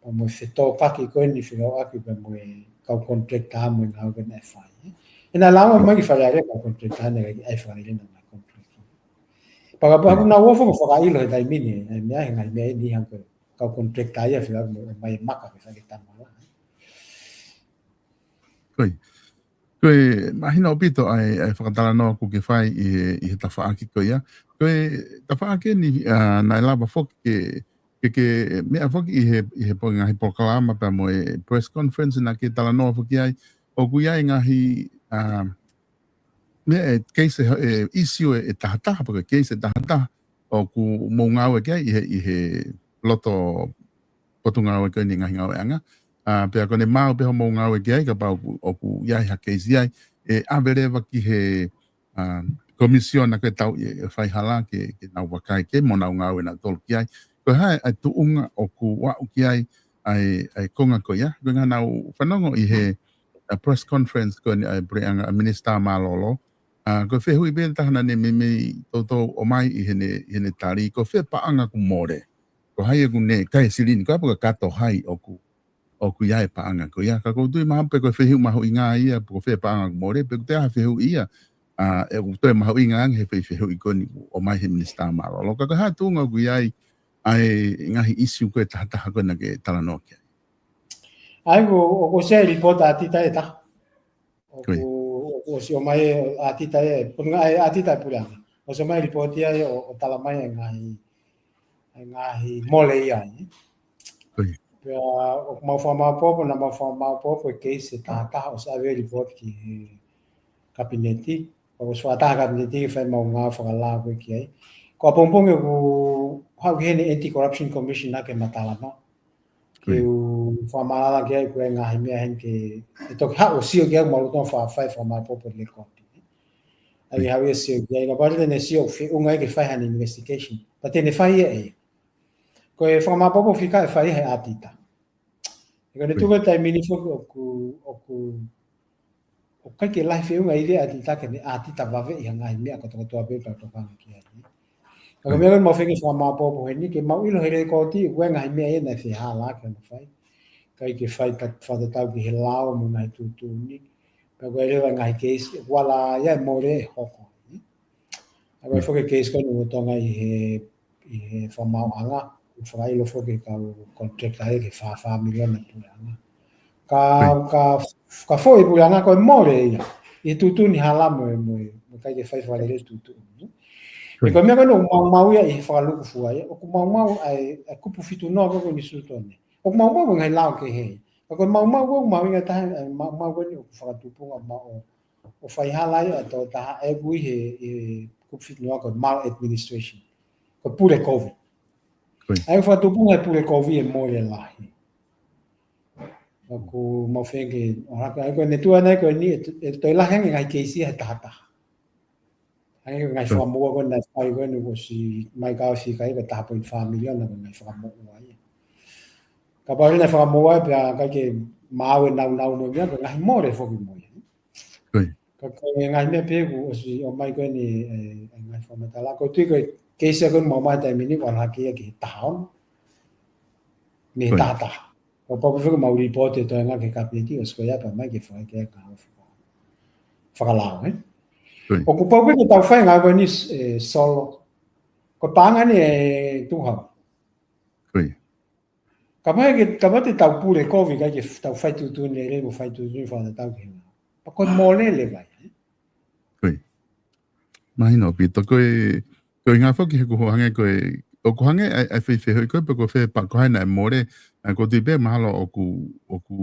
Pea mo e fetōkaki ko eni fekauʻaki pea mo e kau contractor mo e ngāue ko ē naʻe fai. ʻE naʻe lava mai ki Fale Alea kau contractor naʻe ʻikai ke ʻai Fale Alea naʻe contract. Pea kapau ʻoku nau ʻofa ke fakaʻilo he taimi ni, ʻa e meʻa he ngaahi meʻa eni hangē ko e kau contractor ia fekauʻaki mo e mai maka ke fai ke tamala. Ko ia. Ko e mahino ʻaupito ʻa e, ʻa e fakatalanoa ʻoku ke fai ʻi he, ʻi he tafaʻaki ko ia. Ko e tafaʻaki eni, ʻa, naʻe lava foki ke, ke, ke meʻa foki ʻi he, ʻi he po-, ngaahi polokalama pea mo e press conference naʻa ke talanoa foki ai. ʻOku ʻi ai ngaahi, ʻa, meʻa ʻe keisi ʻe, ʻe issue ʻe, ʻe tahataha, pe ko e keisi ʻe tahataha. ʻOku mou ngāueʻaki ai ʻi he, ʻi he loto potungāue ko eni ngaahi ngāueʻanga. ʻA, pea ko ʻene maau pē hoʻomou ngāueʻaki ai, kapau ʻoku, ʻoku ʻi ai ha keisi ai, ʻe ʻave leva ki he, ʻa, komisiona ko ē tau ʻe, ʻe faihala ke, ke nau vakai ki ai mo nau ngāue nautolu ki ai. Ko e hā ʻa e tuʻunga ʻoku aʻu ki ai ʻa e, ʻa e konga ko ia. Ko e ngaahi naʻa ku fanongo ʻi he, ʻa, press conference ko eni ʻa e puleʻanga ʻa e Minisitā Mālōlō. ʻA, ko e fehuʻi pē taha naʻa ne meimei toutou ʻomai ʻi heʻene, ʻi heʻene tali, ko fē paʻanga ʻoku mole. Ko hai ʻoku ne kai silini, ko e hā pe ko e kakato hai ʻoku, ʻoku ʻi ai e paʻanga ko ia. Ka ʻoku ou tui mahalo pē ko e fehuʻi mahuʻinga ia, pe ko fē paʻanga ʻoku mole, pe ko e hā e fehuʻi ia, ʻa, ʻoku toe mahuʻinga ange he foʻi fehuʻi ko eni ʻoku ʻomai he Minisitā Mālōlō. Ka ko e hā e tuʻunga ʻoku ʻi ai ʻa e ngaahi issue ko ē tahataha ko ē naʻa ke talanoa ki ai. ʻA ia ʻoku, ʻoku ʻosi ʻa e report ʻa e ʻātita ʻe taha. ʻOku, Ko ia. ʻoku ʻosi ʻomai e ʻātita ʻe, potungāue ʻa e ʻātita ʻa e puleʻanga. ʻOsi ʻomai e report ia ʻo, ʻo tala mai e ngaahi, e ngaahi mole ia. Ko ia. Pea ʻoku mau fakamāʻopoʻopo, naʻa mau fakamāʻopoʻopo e keisi ʻe tahataha ʻosi ʻave e report ki he kapineti. ʻOku ʻosi fakataha kapineti ke fai ʻemau ngāue fakalao ko ē ki ai. Ko ʻapongipongi ʻoku haʻu ki heni e Anti-Corruption Commission ʻa ke ma talanoa. Ke Ko ia. u fakamālala ki ai ko e ngaahi meʻa heni ke, ʻe toki haʻu ʻo sio ki ai ʻoku mau lolotonga fa-, fai fakamāʻopoʻopo e lekooti. ʻA ia Ko ia. haʻu ia ʻo sio ki ai, kapau te ne sio ʻoku feʻunga ai ke fai haʻane investigation. Pea te ne fai ia ʻe ia. Ko e fakamāʻopoʻopo fika ʻe fai he ʻātita. ʻE ko ʻene Ko ia. tuku e taimi ni foki ʻoku, ʻoku ʻoku ʻikai ke lahi feʻunga ʻi he ʻātita ke ne ʻātita vave ʻi ha ngaahi meʻa kotokotoa pē ʻoku tau tokanga ki ai. Ka ko e Mm. meʻa ko ē ʻoku mau feinga fakamāʻopoʻopo heni, ke mau ʻilo he lekooti, ʻoku ʻi ai e ngaahi meʻa ia naʻe fehālaaki hono fai. ʻIkai ke fai ta-, fakatatau ki he lao mo e ngaahi tuʻutuʻuni. Pea ko e leva e ngaahi keisi, ʻoku ala ia e mole ʻe hoko. ʻA ia ko e Mm. foki e keisi ko eni ʻoku lolotonga ʻi he ʻi he fakamaauʻanga, fakaʻilo foki e kau contractor ia ki he fā, fā miliona e puleʻanga. Ka, Right. ka, ka foʻi e puleʻanga ko e mole ia. ʻI he tuʻutuʻuni hala mo e, mo e, mo e ʻikai ke fai fakalelei e tuʻutuʻuni. Right. ʻE ko e meʻa ko ē ʻoku maumau ia ʻi he fakalūkufua ia. ʻOku maumau ʻa e, ʻa e kupu fitu noa ko ē ʻoku ʻi Sutone. ʻOku maumau mo e ngaahi lao kehe. Ka ko e maumau ko ē ʻoku mahuʻinga taha, ʻa e maumau ko eni ʻoku fakatupunga maʻu ʻo fai hala ia ʻa e tokotaha ʻoku ʻi he, ʻi he kupu fitu noa ko e maladministration. Ko e pule kovi. Ko ia. ʻA ia ʻoku fakatupunga e pule kovi e mole lahi. ʻOku mau feinga ke, ʻo hake, ʻa ia ko e meʻa tuʻu ʻanai ko eni, ʻe, ʻe toe lahi ange ngaahi keisi he tahataha. ʻA ia ko e ngaahi Ko ia. fakamoʻua ko ē naʻe fai ko eni ʻoku ʻosi mai ka ʻosi kai ko e taha poini fā miliona ko e ngaahi fakamoʻua ia. Kapau leva naʻe fakamoʻua pea ʻikai ke maau e naunau mo ia, ko e ngaahi mole foki mo ia. Ko ia. Ka ko e ngaahi meʻa pē ʻoku ʻosi ʻomai ko eni e, e ngaahi fakamatala. ʻOku ou tui ko e keisi ko eni ʻoku mau ʻomai he taimi ni, ʻoku ʻalu hake ia ki he taha ono. Mei he Ko ia. tahataha. ʻOku pau pē ke mau lipooti e toenga ki he kapineti, ʻosi ko ia pea mai ke fai ke ka faka-, fakalao, ē? ʻIo. ʻOku pau pē ke tau fai e ngāue ko eni, ē, Solo. Ko e paʻanga eni ʻe tuku hau. ʻIo. Kapau ke, kapau te tau pule kovi ʻikai ke tau fai tuʻutuʻuni lelei mo fai tuʻutuʻuni fakatatau ki he ngāue. Pea ko e mole leva ia, ē? ʻIo. Mahino ʻaupito ko e, ko e ngaahi foki he ʻoku hangē ko e, ʻoku hangē ʻa e, ʻa e feifehuʻi ko ē pe ko fē pea ko hai naʻe mole, ʻa ko tui pē mahalo ʻoku, ʻoku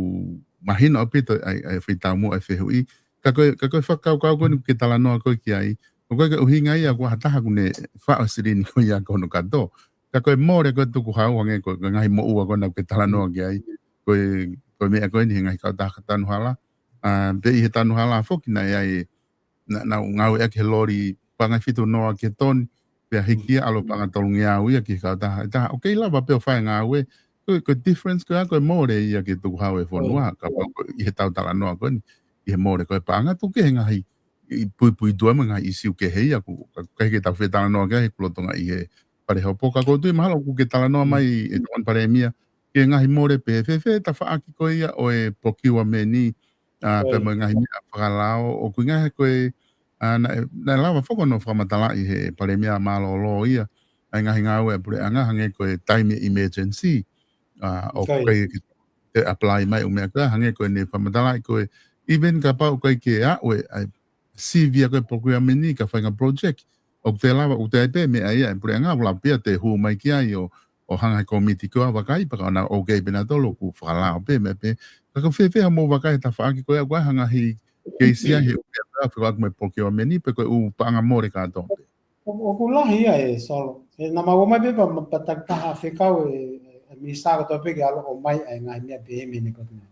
mahino ʻaupito ʻa e, ʻa e feitaumuʻa ʻa e fehuʻi. Ka ko e, ka ko e fakakaukau ko eni ʻoku ke talanoa ko ē ki ai. ʻOku ʻikai ke ʻuhinga ia ʻoku ʻi ai ha taha ʻoku ne faʻo silini ko ia ko hono kato. Ka ko e mole ko e tukuhau hangē ko e, ko e ngaahi moʻua ko ena ʻoku ke talanoa ki ai. Ko e, ko e meʻa ko eni he ngaahi kautaha tanu hala. ʻA, pea ʻi he tanu hala foki naʻe ʻi ai, naʻa, naʻa nau ngāueʻaki he loli paʻanga ʻe fitu noa ki he toni, pea hiki ia ʻalu paʻanga tolungeau ia ki he kautaha ʻe taha. ʻOku kei lava pē ʻo fai e ngāue, ko e, ko e difference ko ia ko e mole ia ki he tukuhau ʻa e fonua, kapau ko e ʻi heʻetau talanoa ko eni, ʻi he mole ko e paʻanga tuku ki he ngaahi, ʻi puipuituʻa mo e ngaahi ʻīsiu kehe ia, ʻoku, ka, ka ke tau fetalanoa ki ai he kulotonga ʻi he fale hopo, ka ʻoku ou tui mahalo ʻoku ke talanoa mai ʻe Tokoni Palēmia, ki he ngaahi mole pē, fēfē tafaʻaki ko ia ʻo e procurement ni, ʻa, pea mo e ngaahi meʻa fakalao, ʻoku ʻi ai ngaahi ko e, ʻa, naʻe, naʻe lava foki hono fakamatalaʻi he Palēmia mālōlō ia, ʻa e ngaahi ngāue ʻa e puleʻanga hangē ko e taimi emergency, ʻa, ʻoku ʻikai ke te apply mai ʻū meʻa ko ia, hangē ko ʻene fakamatalaʻi ko e, even kapau ʻoku ʻikai ke aʻu e, ʻa e sivi ia ko e procurement ni ki ha faʻahinga project, ʻoku te lava, ʻoku te ʻi ai pē meʻa ia ʻa e puleʻanga ʻoku lava pē ia te hū mai ki ai ʻo, ʻo hanga he kōmiti ko ia ʻo vakai, pea ka ʻoku nau okay pē nautolu ʻoku fakalao pē meʻa pē. Ka ko e fēfē hoʻomou vakai he tafaʻaki ko ia, ʻoku ʻi ai ha ngaahi keisi ia he ʻū meʻa ko ia fekauʻaki mo e procurement ni pe ko e ʻū paʻanga mole kātoa pē? ʻO, ʻoku lahi ia ē Solo. He naʻa mau ō mai pē pea, pea taki taha fekau e, e, e minisitā kotoa pē ke ʻalu ʻo ʻomai ʻa e ngaahi meʻa pehē mei he Potungāue.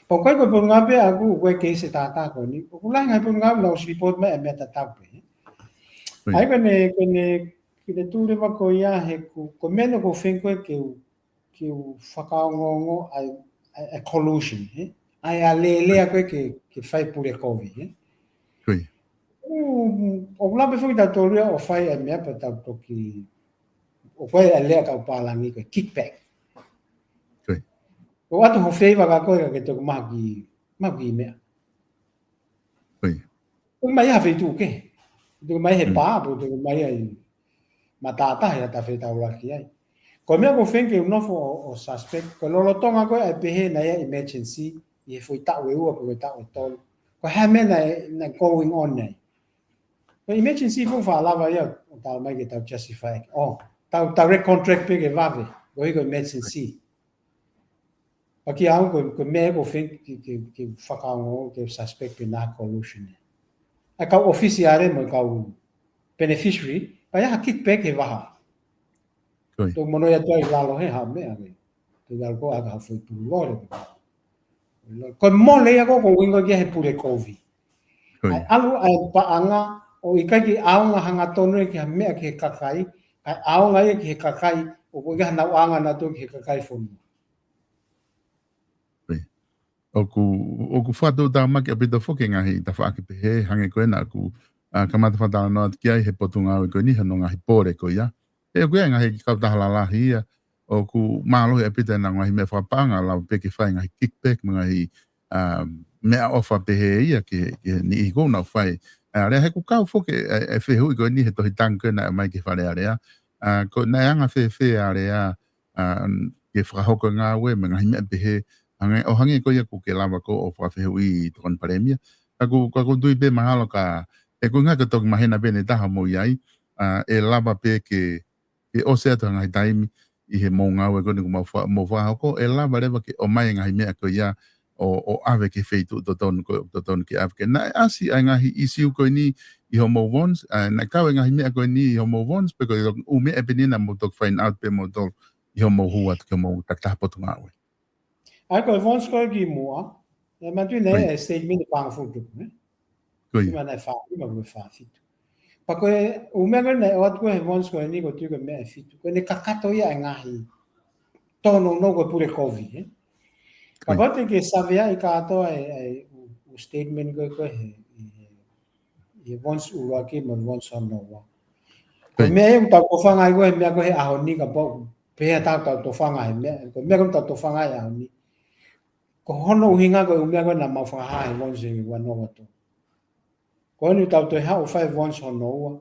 Pea ʻoku ʻikai ko e Potungāue pē ʻaʻaku, ʻoku ʻi ai e keisi ʻe taha taha ko eni. ʻOku lahi e ngaahi Potungāue naʻa nau ʻosi report mai e meʻa tatau pē. ʻIo. ʻA ia ko ʻene, ko ʻene, ko ʻene tū leva ko ia he ʻoku, ko e meʻa eni ʻoku ou feinga ko ē ke u, ke u fakaongoongo ʻa e, ʻa e, ʻa e collusion, ē? ʻA e alēlea ko ē ke, ke fai pule kovi, ē? ʻIo. ʻOku, ʻoku lava pē foki tautolu ia ʻo fai e meʻa pea tau toki, ʻoku ʻi ai e lea kau pālangi ko e kickback. ʻIo. ʻOku ʻoatu ho feiva kia koe ka ke toki maʻu ha kiʻi, maʻu ha kiʻi meʻa. ʻIo. Toki mai ha feituʻu kehe. Toki mai he pā, pe toki mai ai matātahi ʻa e taha fetaulaki ai. Ko e meʻa ʻoku ou feinga ke u nofo ʻo, ʻo suspect, ko e lolotonga ko ē ʻa e pehē naʻe ʻi ai e emergency, ʻi he foʻi taʻu ʻe ua pe ko e taʻu ʻe tolu. Ko e hā e meʻa naʻe, naʻe going on ai. Ko e emergency foʻou faʻa lava ia, ʻo tala mai ke tau justify ʻaki. ʻO, tau, tau recontract pē ke vave, koeʻuhi ko e emergency. Pea kiate au ko e, ko e meʻa ʻoku ou feinga ke, ke, ke fakaongo, ke suspect pē naʻe collusion ē. ʻA e kau ʻōfisiale mo e kau beneficiary, pea ʻi ai ha kickback he vahaʻa. ʻIo. Tau monūʻia atu ai ʻi lalo he hā e meʻa ē. Tau ʻalu ko ē ʻo ʻai ha foʻi pulu lole. Ko e mole ia ʻoku ou ʻuhinga ki ai he pule kovi. ʻIo. ʻA e ʻalu ʻa e paʻanga ʻo ʻikai ke ʻaonga hangatonu ia ki ha meʻa ki he kakai, kae ʻaonga ia ki he kakai, ʻoku ʻikai haʻanau ʻaonga nautolu ki he kakai fonua. ʻIo. ʻOku, ʻoku fakatuʻutāmaki ʻaupito foki e ngaahi tafaʻaki pehē, hangē ko ena ʻoku, ʻa, kamata fakatalanoa atu ki ai he Potungāue ko eni, hono ngaahi pole ko ia. He ʻoku ʻi ai e ngaahi kautaha lalahi ia, ʻoku mālohi ʻaupito ʻenau ngaahi meʻa fakapaʻanga, lava pē ke fai e ngaahi kickback, mo e ngaahi, ʻa, meʻaʻofa pehē ia ki he, ki he niʻihi ʻoku nau fai. ʻA, lea he ʻoku kau foki e, e fehuʻi ko eni he tohi tangi ko ē naʻe ʻomai ki he Fale Alea. ʻA, ko e naʻe anga fēfē ʻa e lea, ʻa, ke fakahoko e ngāue mo e ngaahi meʻa pehē, hangē, ʻo hangē ko ia ʻoku ke lava ko ē ʻo fakafehuʻi Tokoni Palēmia. Ka ʻoku, ka ʻoku ou tui pē mahalo ka, ʻe ʻikai ke toki maheni pē ʻene taha mo ia ai, ʻa, ʻe lava pē ke, ke ʻosi atu ha ngaahi taimi ʻi he mou ngāue ko eni ʻoku mou fa-, mou fakahoko, ʻe lava leva ke ʻomai e ngaahi meʻa ko ia ʻo, ʻo ʻave ki he feituʻu totonu ko ē, totonu ke ʻave ki ai. Naʻe ʻasi ʻa e ngaahi ʻīsiu ko eni ʻi hoʻomou VONS, ʻa, naʻe kau e ngaahi meʻa ko eni ʻi hoʻomou VONS, pe ko e ʻū meʻa pē eni naʻa mou toki find out pē moutolu ʻi hoʻomou hū atu ki hoʻomou takitaha Potungāue. ʻA ia ko e VONS ko ē kimuʻa, ʻe manatuʻi naʻe ʻi ai e statement ʻe fāngofulu tupu, ē? ʻIo. Kimuʻa naʻe fā nima, ko e fā fitu. Pea ko e ʻū meʻa ko ē naʻe ʻoatu ko ē he VONS ko eni ʻoku ou tui ko e meʻa ʻe fitu. Ko ʻene kakato ia e ngaahi tōnounou ko e pule kovi, ē? Kapau te ke saveaʻi kātoa e, e ʻū, ʻū statement ko ē, ko ē he, he, he VONS ʻuluaki mo e VONS hono ua. Ko e meʻa ia ʻoku tau tofanga ai ko ē he meʻa ko ē he ʻaho ni kapau, pehē ʻa e tau tau tofanga he meʻa, ko e meʻa ko ē ʻoku tau tofanga ai he ʻaho ni. Ko hono ʻuhinga ko e ʻū meʻa ko ē naʻa mau fakahā he launch he ua noa ua tolu. Ko eni tau toe haʻu ʻo fai launch hono ua,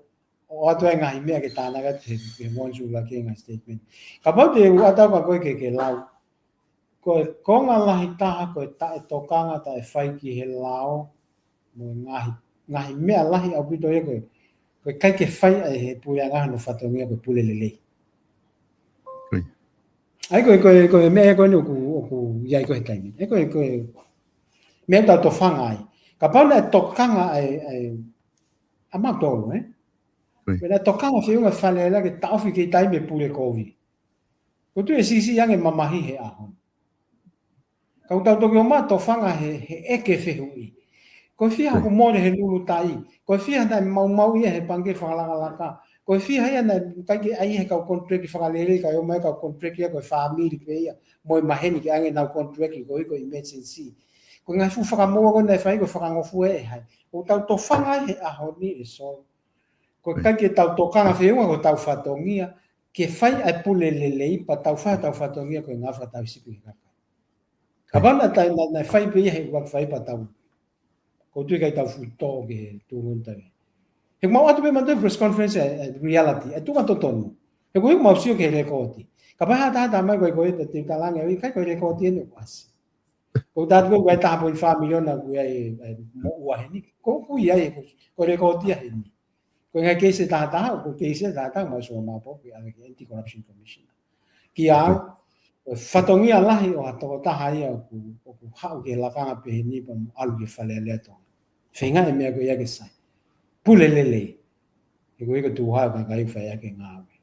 ʻo ʻoatu e ngaahi meʻa ke tānaki atu he, he launch ʻuluaki e ngaahi statement. Kapau te u ʻatā ka ko e ke, ke lau. Ko e konga lahi taha, ko e taʻetokanga, taʻefai ki he lao, mo e ngaahi, ngaahi meʻa lahi ʻaupito ia ko e, ko e ʻikai ke fai ʻe he puleʻanga hono fatongia ko e pule lelei. ʻA ia ko e, ko e, ko e meʻa ko eni ʻoku, ʻoku ʻi ai ko e he taimi. ʻA ia ko e, ko e meʻa tau tofanga ai. Kapau naʻe tokanga ai, ai, ʻa mautolu, ē? Ko e naʻe tokanga feʻunga Fale Alea ke taʻofi kei taimi e pule kovi. Ko e tuʻu e sisi ange mamahi he ʻaho ni. Ka ʻoku tau toki ʻomai tofanga he, he ʻeke fehuʻi. Ko e fiha hoku mole he Lulutai. Ko e fiha naʻe maumau ia he pangikē fakalakalaka. Ko e fiha ia naʻe ʻikai ke ʻai he kau contract fakalelei ka ʻomai kau contract ia ko e fāmili pē ia. Mo e maheni ke ʻange nau contract ko e ko e emergency. Ko e ngaahi fuʻu fakamoua ko ē naʻe fai ko e fakangofua ʻe hai. ʻOku tau tofanga he ʻaho ni ʻe Solo. Ko e ʻikai ke tau tokanga feʻunga ko hotau fatongia. Ke fai ʻa e pule lelei pea tau fai hotau fatongia ko e ngāue fakatauhisipi ki he kakai. Kapau naʻe, naʻe, naʻe fai pē ia he ua fai pea tau. Ko e tuʻu ʻikai tau fuʻu tō ke tuʻu ngoni tau. He mau ʻoatu pē mautolu press conference ʻa e, ʻa e reality, ʻa e tuʻunga totonu. He ko e mau sio ki he lēkooti. Kapau ha taha ʻomai ko e ko e te u talaange, ʻikai ko e lēkooti eni ʻoku ʻasi. Ko e tatu ko e taha poini fā miliona ko ia ʻi, ʻi, moʻua heni. Ko, ko ia ʻi, ko, ko e lēkooti ia heni. Ko e ngaahi keisi ʻe taha taha, ko e keisi ʻe taha taha, mau sio maʻu pē, ko e ʻa e Anti-Corruption Commission. Kia au, ko e fatongia lahi ʻo ha tokotaha ia ʻoku, ʻoku haʻu ki he lakanga pehē ni pea mo ʻalu ki Fale Alea Tonga. Feinga e meʻa ko ia ke sai. Pule lelei. He ko e ko e tuʻu hake kakai fai ʻaki e ngāue.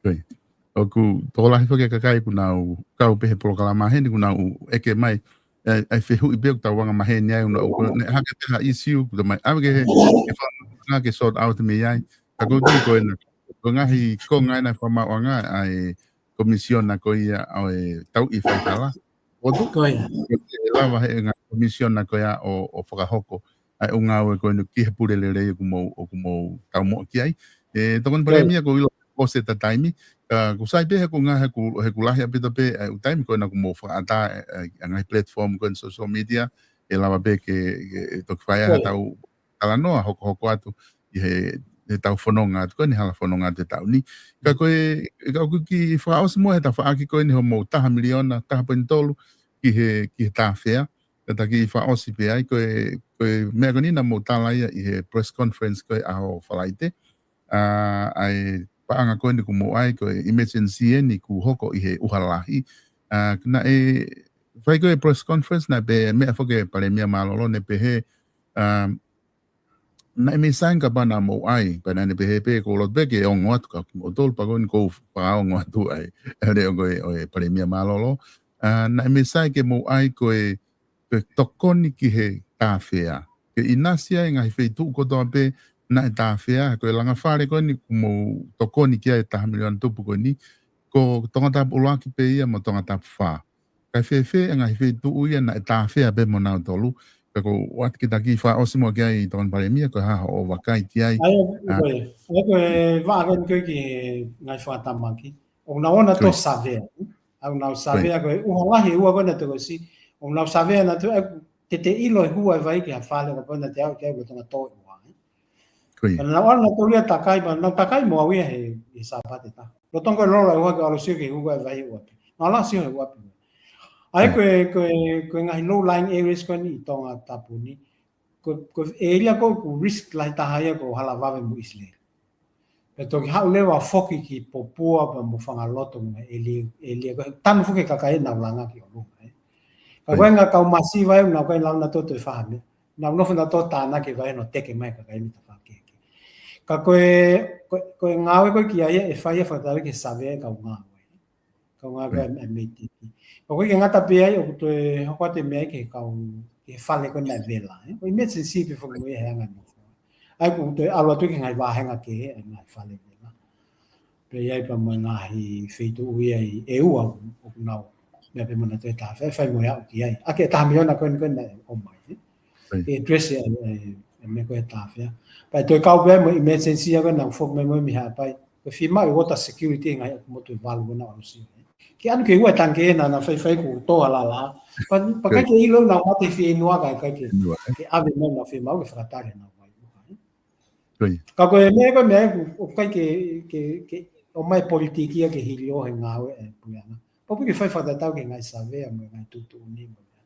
Ko e. ʻOku tokolahi foki e kakai kuo nau kau pē he polokalama heni kuo nau ʻeke mai. ʻA e, ʻa e fehuʻi pē ʻoku tau anga maheni ai, ʻoku nau, ʻoku ne hake pē ha issue, kuo tau mai, ʻave ke he, ke fanga ke sort out mei ai. Ka ko e tuʻu ko ena, ko e ngaahi konga ena fakamaauʻanga, ʻa e komisiona ko ia ʻo e tauʻi faihala. ʻOku tuʻu ko e. Ko e lava he ngaahi komisiona ko ia ʻo, ʻo fakahoko ʻa e ʻū ngāue ko eni ki he pule lelei ʻoku mou, ʻoku mou taumuʻa ki ai. ʻE, Tokoni Palēmia, ʻoku ou ʻilo ʻosi ʻeta taimi, ka ʻoku sai pē he ʻoku ngā, he ʻoku, he ʻoku lahi ʻaupito pē ʻa e ʻū taimi ko ena ʻoku mou fakaʻatā, ʻa e, ʻa e ngaahi platform ko eni social media, ʻe lava pē ke, ke toki fai ai haʻatau talanoa hokohoko atu ʻi he, he tau fononga atu, ko eni hala fononga atu he taʻu ni. Ka ko e, ka ʻoku kiʻi fakaʻosi muʻa he tafaʻaki ko eni hoʻomou taha miliona, taha poini tolu ki he, ki he tāfea, ka ta kiʻi fakaʻosi pē ai, ko e, ko e meʻa ko eni naʻa mou tala ia ʻi he press conference ko e ʻaho Falaite. ʻA, ʻa e paʻanga ko eni kuo mou ʻai, ko e emergency eni kuo hoko ʻi he ʻuha lahi. ʻA, naʻe, fai ko e press conference naʻe pehē, meʻa foki e Palēmia Mālōlō naʻe pehē, ʻa, naʻe mei saini kapau naʻa mou ʻai, pea naʻa ne pehē pē ʻoku ou loto pē ke ongo atu kia kimoutolu pea ko eni ʻoku ou fakaongo atu ai, ʻa e leʻo ko ē ʻo e Palēmia Mālōlō. ʻA, naʻe mei saini ke mou ʻai ko e, ko e tokoni ki he tāfea. Ke ʻinasi ai e ngaahi feituʻu kotoa pē naʻe tāfea, ko e langa fale ko eni kuo mou tokoni ki ai e taha miliona tupu ko eni, ko Tongatapu ʻuluaki pē ia mo Tongatapu fā. Kae fēfē e ngaahi feituʻu ia naʻe tāfea pē mo nautolu. Pea ʻoku ou ʻoatu ke ta kiʻi fakaʻosi muʻa ki ai Tokoni Palēmia, ko e hā hoʻo vakai ki ai. ʻA ia, ʻa, ko e, ʻa ia ko e vaʻa ko eni ko e ki he ngaahi fakatamaki. ʻOku nau ō nautolu ʻo savea. ʻOku nau savea ko e ʻuha lahi ʻe ua ko ena tokosiʻi. ʻOku nau savea nautolu ʻa e te te ʻilo e hua e vai ki ha fale kapau naʻa te aʻu ki ai ʻoku Tonga tō ʻi ua. Ko ia. Pea naʻa nau ʻalu nautolu ia ʻo takai, pea nau takai mo au ia he, he Sāpate taha. Lolotonga ko e lolo ʻa e ʻuha ke ʻalu ʻo sio ki he hua e vai ʻi ʻUapi. Naʻa nau sio he ʻUapi. ʻA ia ko e, ko e, ko e ngaahi low-lying areas ko eni ʻi Tongatapu ni. Ko, ko e ʻēlia ko ē ʻoku risk lahi taha ia ko Halavave mo ʻIsileli. Pea toki haʻu leva ʻo foki ki Popua pea mo Fangaloto mo e ʻēlia, ʻēlia ko ē. Tanu foki e kakai ʻenau langa ki ʻolunga, ē. Ka ko e ngaahi kau masiva ē, nau ʻikai lau nautolu ʻe fai ha meʻa. Nau nofo nautolu ʻo tānaki e vai hono teke mai e kakai mei tafaʻaki kehekehe. Ka ko e, ko e, ko e ngāue ko ē ki ai ʻe fai ia fakataha ki he savea e kau ngāue. Kau ngāue ko ē ʻa e MEIDECC. Ka ko e ke ngata pē ai ʻoku toe hoko atu e meʻa ki he kau, ki he fale ko ē naʻe vela, ē. Ko e emergency pē foki mo ia he anga e nofo. ʻA ia ʻoku toe ʻalu atu ki he ngaahi vāhenga kehe ʻa e ngaahi fale vela. Pea ʻi ai pea mo e ngaahi feituʻu ia ʻe ua ʻoku nau meʻa pē mo nautolu e tāfea, fai mo e aʻu ki ai. ʻA e taha miliona ko eni ko ē naʻe ʻomai, ē. Ke address e, e, e meʻa ko ē e tāfea. Pea toe kau pē mo e emergency ia ko ē naʻa ku foki mai mo ia mei Haʻapai. Ko e fiemaʻu e water security ngaahi ʻoku motu ʻe valu ko ena ʻalu ʻo sio. Ke ʻalu ki he ua e tangikē naʻa nau faifai kuo tō ʻa Lala. Pea, pea ʻikai ke ʻilo naʻa mate fieinua ka ʻikai ke, ke ʻave mai naʻa fiemaʻu ke fakatali naʻa mai. Ka ko e meʻa ko e meʻa ʻoku, ʻoku ʻikai ke, ke, ke ʻomai politiki ia ke hili ʻo he ngāue ʻa e puleʻanga. Pau pē ke fai fakatatau ki he ngaahi savea mo e ngaahi tuʻutuʻuni mo e meʻa.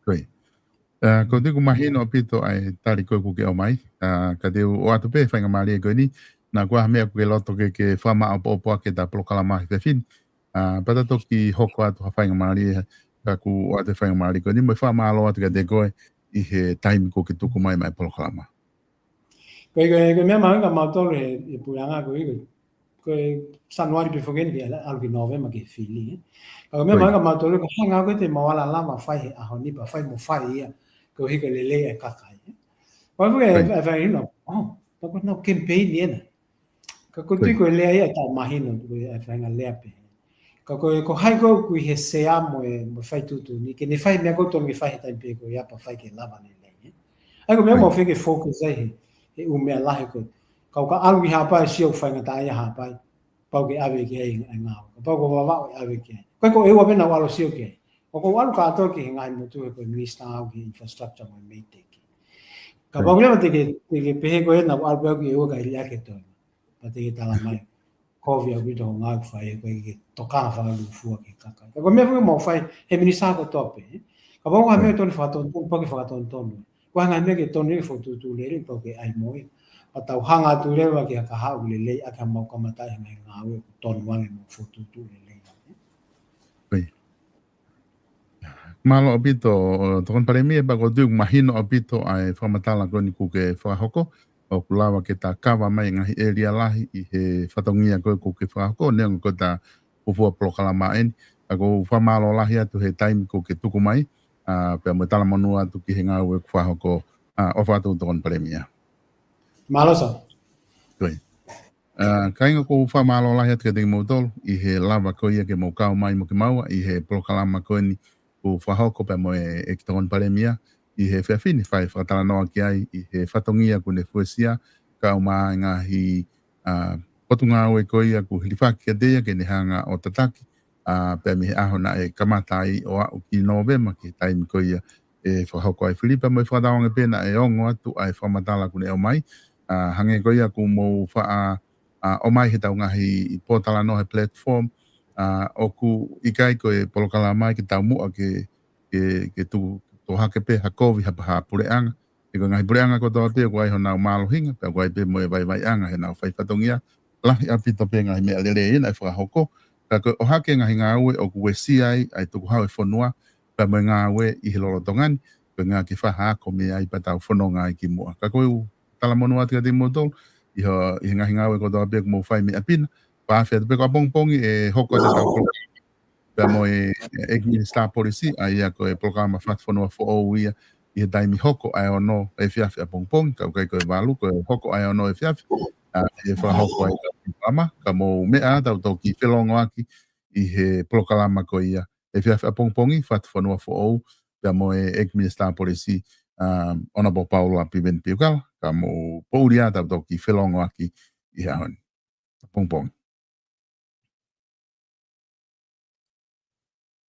Ko ia. ʻA, ko e tuku mahino ʻaupito ʻa e tali ko ē ʻoku ke ʻomai. ʻA, ka te u ʻoatu pē faingamālie ko eni, naʻa kuo ʻi ai ha meʻa ʻoku ke loto ke, ke fakamaʻopoʻopo ʻaki ʻeta polokalama he efiafi ni. ʻA, pea ta toki hoko atu ha faingamālie, ka ʻoku ʻoatu faingamālie ko eni, mo e fakamālō atu kiate koe ʻi he taimi ʻoku ke tuku mai maʻa e polokalama. Ko e, ko e, ko e meʻa mahuʻinga mautolu he, he puleʻanga ko e, ko e Sānuali pē foki eni ke ʻalu ki Nōvema ke fili, ē. Ka ko e meʻa mahuʻinga mautolu ko e hanga ko ē te mau ala lava fai he ʻaho ni pea fai mo fai ia, ko e hiko lelei e kakai, ē. Pea foki e, e fai hino, ʻo, pea ko e nau campaign ena. Ka ko e tui ko e lea ia ʻe taʻemahino, ko e faʻahinga lea pē. Ka ko e, ko hai ko ē ʻoku ʻi he sea mo e, mo e fai tuʻutuʻuni, ke ne fai meʻa ko ē tonu ke fai he taimi pē ko ia pea fai ke lava lelei, ē. ʻA ia ko e meʻa mau fie ke focus ai he, he ʻū meʻa lahi ko ē. Kau ka ʻalu ki Haʻapai sio faingataʻaʻia Haʻapai. Pau ke ʻave ki ai e ngāue. Kapau ko Vavaʻu ʻave ki ai. Ko e ko e ua pē naʻa ku ʻalu sio ki ai. ʻOku ou ʻalu kātoa ki he ngaahi motu he ko e minisitā au ki he infrastructure mo e MEIDECC. Kapau leva te ke, te ke pehē ko ē naʻa ku ʻalu pē au ki he ua ka ili ake toi. Pea te ke tala mai. Kovi ʻaupito hoʻo ngāue ʻoku fai ko ē ke toka fakalūkufua ki he kakai. Ka ko e meʻa foki mau fai he minisitā kotoa pē. Kapau ko ha meʻa tonu fakatonutonu, pau ke fakatonutonu. Ko e ngaahi meʻa ke tonu ke fokotuʻutuʻu lelei, pau ke ʻai mo ia. Pea tau hanga atu leva ki ha kahaʻu lelei, ʻaki haʻamau kamataʻi he ngaahi ngāue ʻoku tonu ange mo fokotuʻutuʻu lelei. Mālō ʻaupito, Tokoni Palēmia, pea ko e tuku mahino ʻaupito ʻa e fakamatala ko eni ʻoku ke fakahoko, ʻoku lava ke ta kava mai ngaahi ʻēlia lahi ʻi he fatongia ko ē ʻoku ke fakahoko, neongo ko ʻeta fuofua polokalama eni, ka ʻoku ou fakamālō lahi atu he taimi ʻoku ke tuku mai, ʻa, pea mo e talamonū atu ki he ngāue ʻoku fakahoko, ʻa, ʻofa atu Tokoni Palēmia. Mālō Sā. Ko ia. ʻA, kāinga ʻoku ou fakamālō lahi atu kiate kimoutolu, ʻi he lava ko ia ke mou kau mai mo kimaua, ʻi he polokalama ko eni ʻoku fakahoko pea mo e ʻEiki Tokoni Palēmia, ʻi he efiafi ni fai fakatalanoa ki ai, ʻi he fatongia ʻoku ne fuesia, kau mai ngaahi, ʻa, potungāue ko ia ʻoku hilifaki kiate ia ke ne hanga ʻo tataki, ʻa, pea mei he ʻaho naʻe kamata ai ʻo aʻu ki Nōvema ki he taimi ko ia ʻe fakahoko ai fili pea mo e fakatauange pē naʻe ongo atu ʻa e fakamatala ʻoku ne ʻomai, ʻa, hangē ko ia ʻoku mou faʻa, ʻa, ʻomai he ʻetau ngaahi pōtalanoa he platform, ʻa, ʻoku ʻikai ko e polokalama ia ke taumuʻa ke, ke, ke tuku, tuku hake pē ha kovi ha, ha puleʻanga, he ko e ngaahi puleʻanga kotoa pē ʻoku ʻi ai honau mālohinga, pea ʻoku ʻi ai pē mo e vaivaiʻanga heʻenau fai fatongia, lahi ʻaupito pē ngaahi meʻa lelei naʻe fakahoko, ka ko e ʻohake ngaahi ngāue ʻoku uesia ai ʻa e tukuhau e fonua, pea mo e ngāue ʻi he lolotonga ni, ko e ʻuhinga ke fai ha ako mei ai pea tau fononga ai kimuʻa. Ka ʻoku ou talamonū atu kiate kimoutolu, ʻi he, ʻi he ngaahi ngāue kotoa pē ʻoku mou fai meʻaʻofa, pea ʻi he ʻaho pē ko ʻapongipongi ʻe hoko atu ʻetau polokalama pea mo e, e ʻEiki Minisitā Polisi, ʻa ia ko e polokalama Fatufonua Foʻou ia, ʻi he taimi hoko ʻa e ono efiafi ʻapongipongi, ka ʻoku ʻikai ko e valu, ko e hoko ʻa e ono efiafi, ʻa, ʻe fakahoko ai ʻetau polokalama, ka mou meʻa ā tau toki felōngoaki ʻi he polokalama ko ia, efiafi ʻapongipongi, Fatufonua Foʻou, pea mo e ʻEiki Minisitā Polisi, ʻa, Honourable Paula Piveni Piukala, ka mou poʻuli ā tau toki felōngoaki ʻi he ʻaho ni. ʻApongipongi.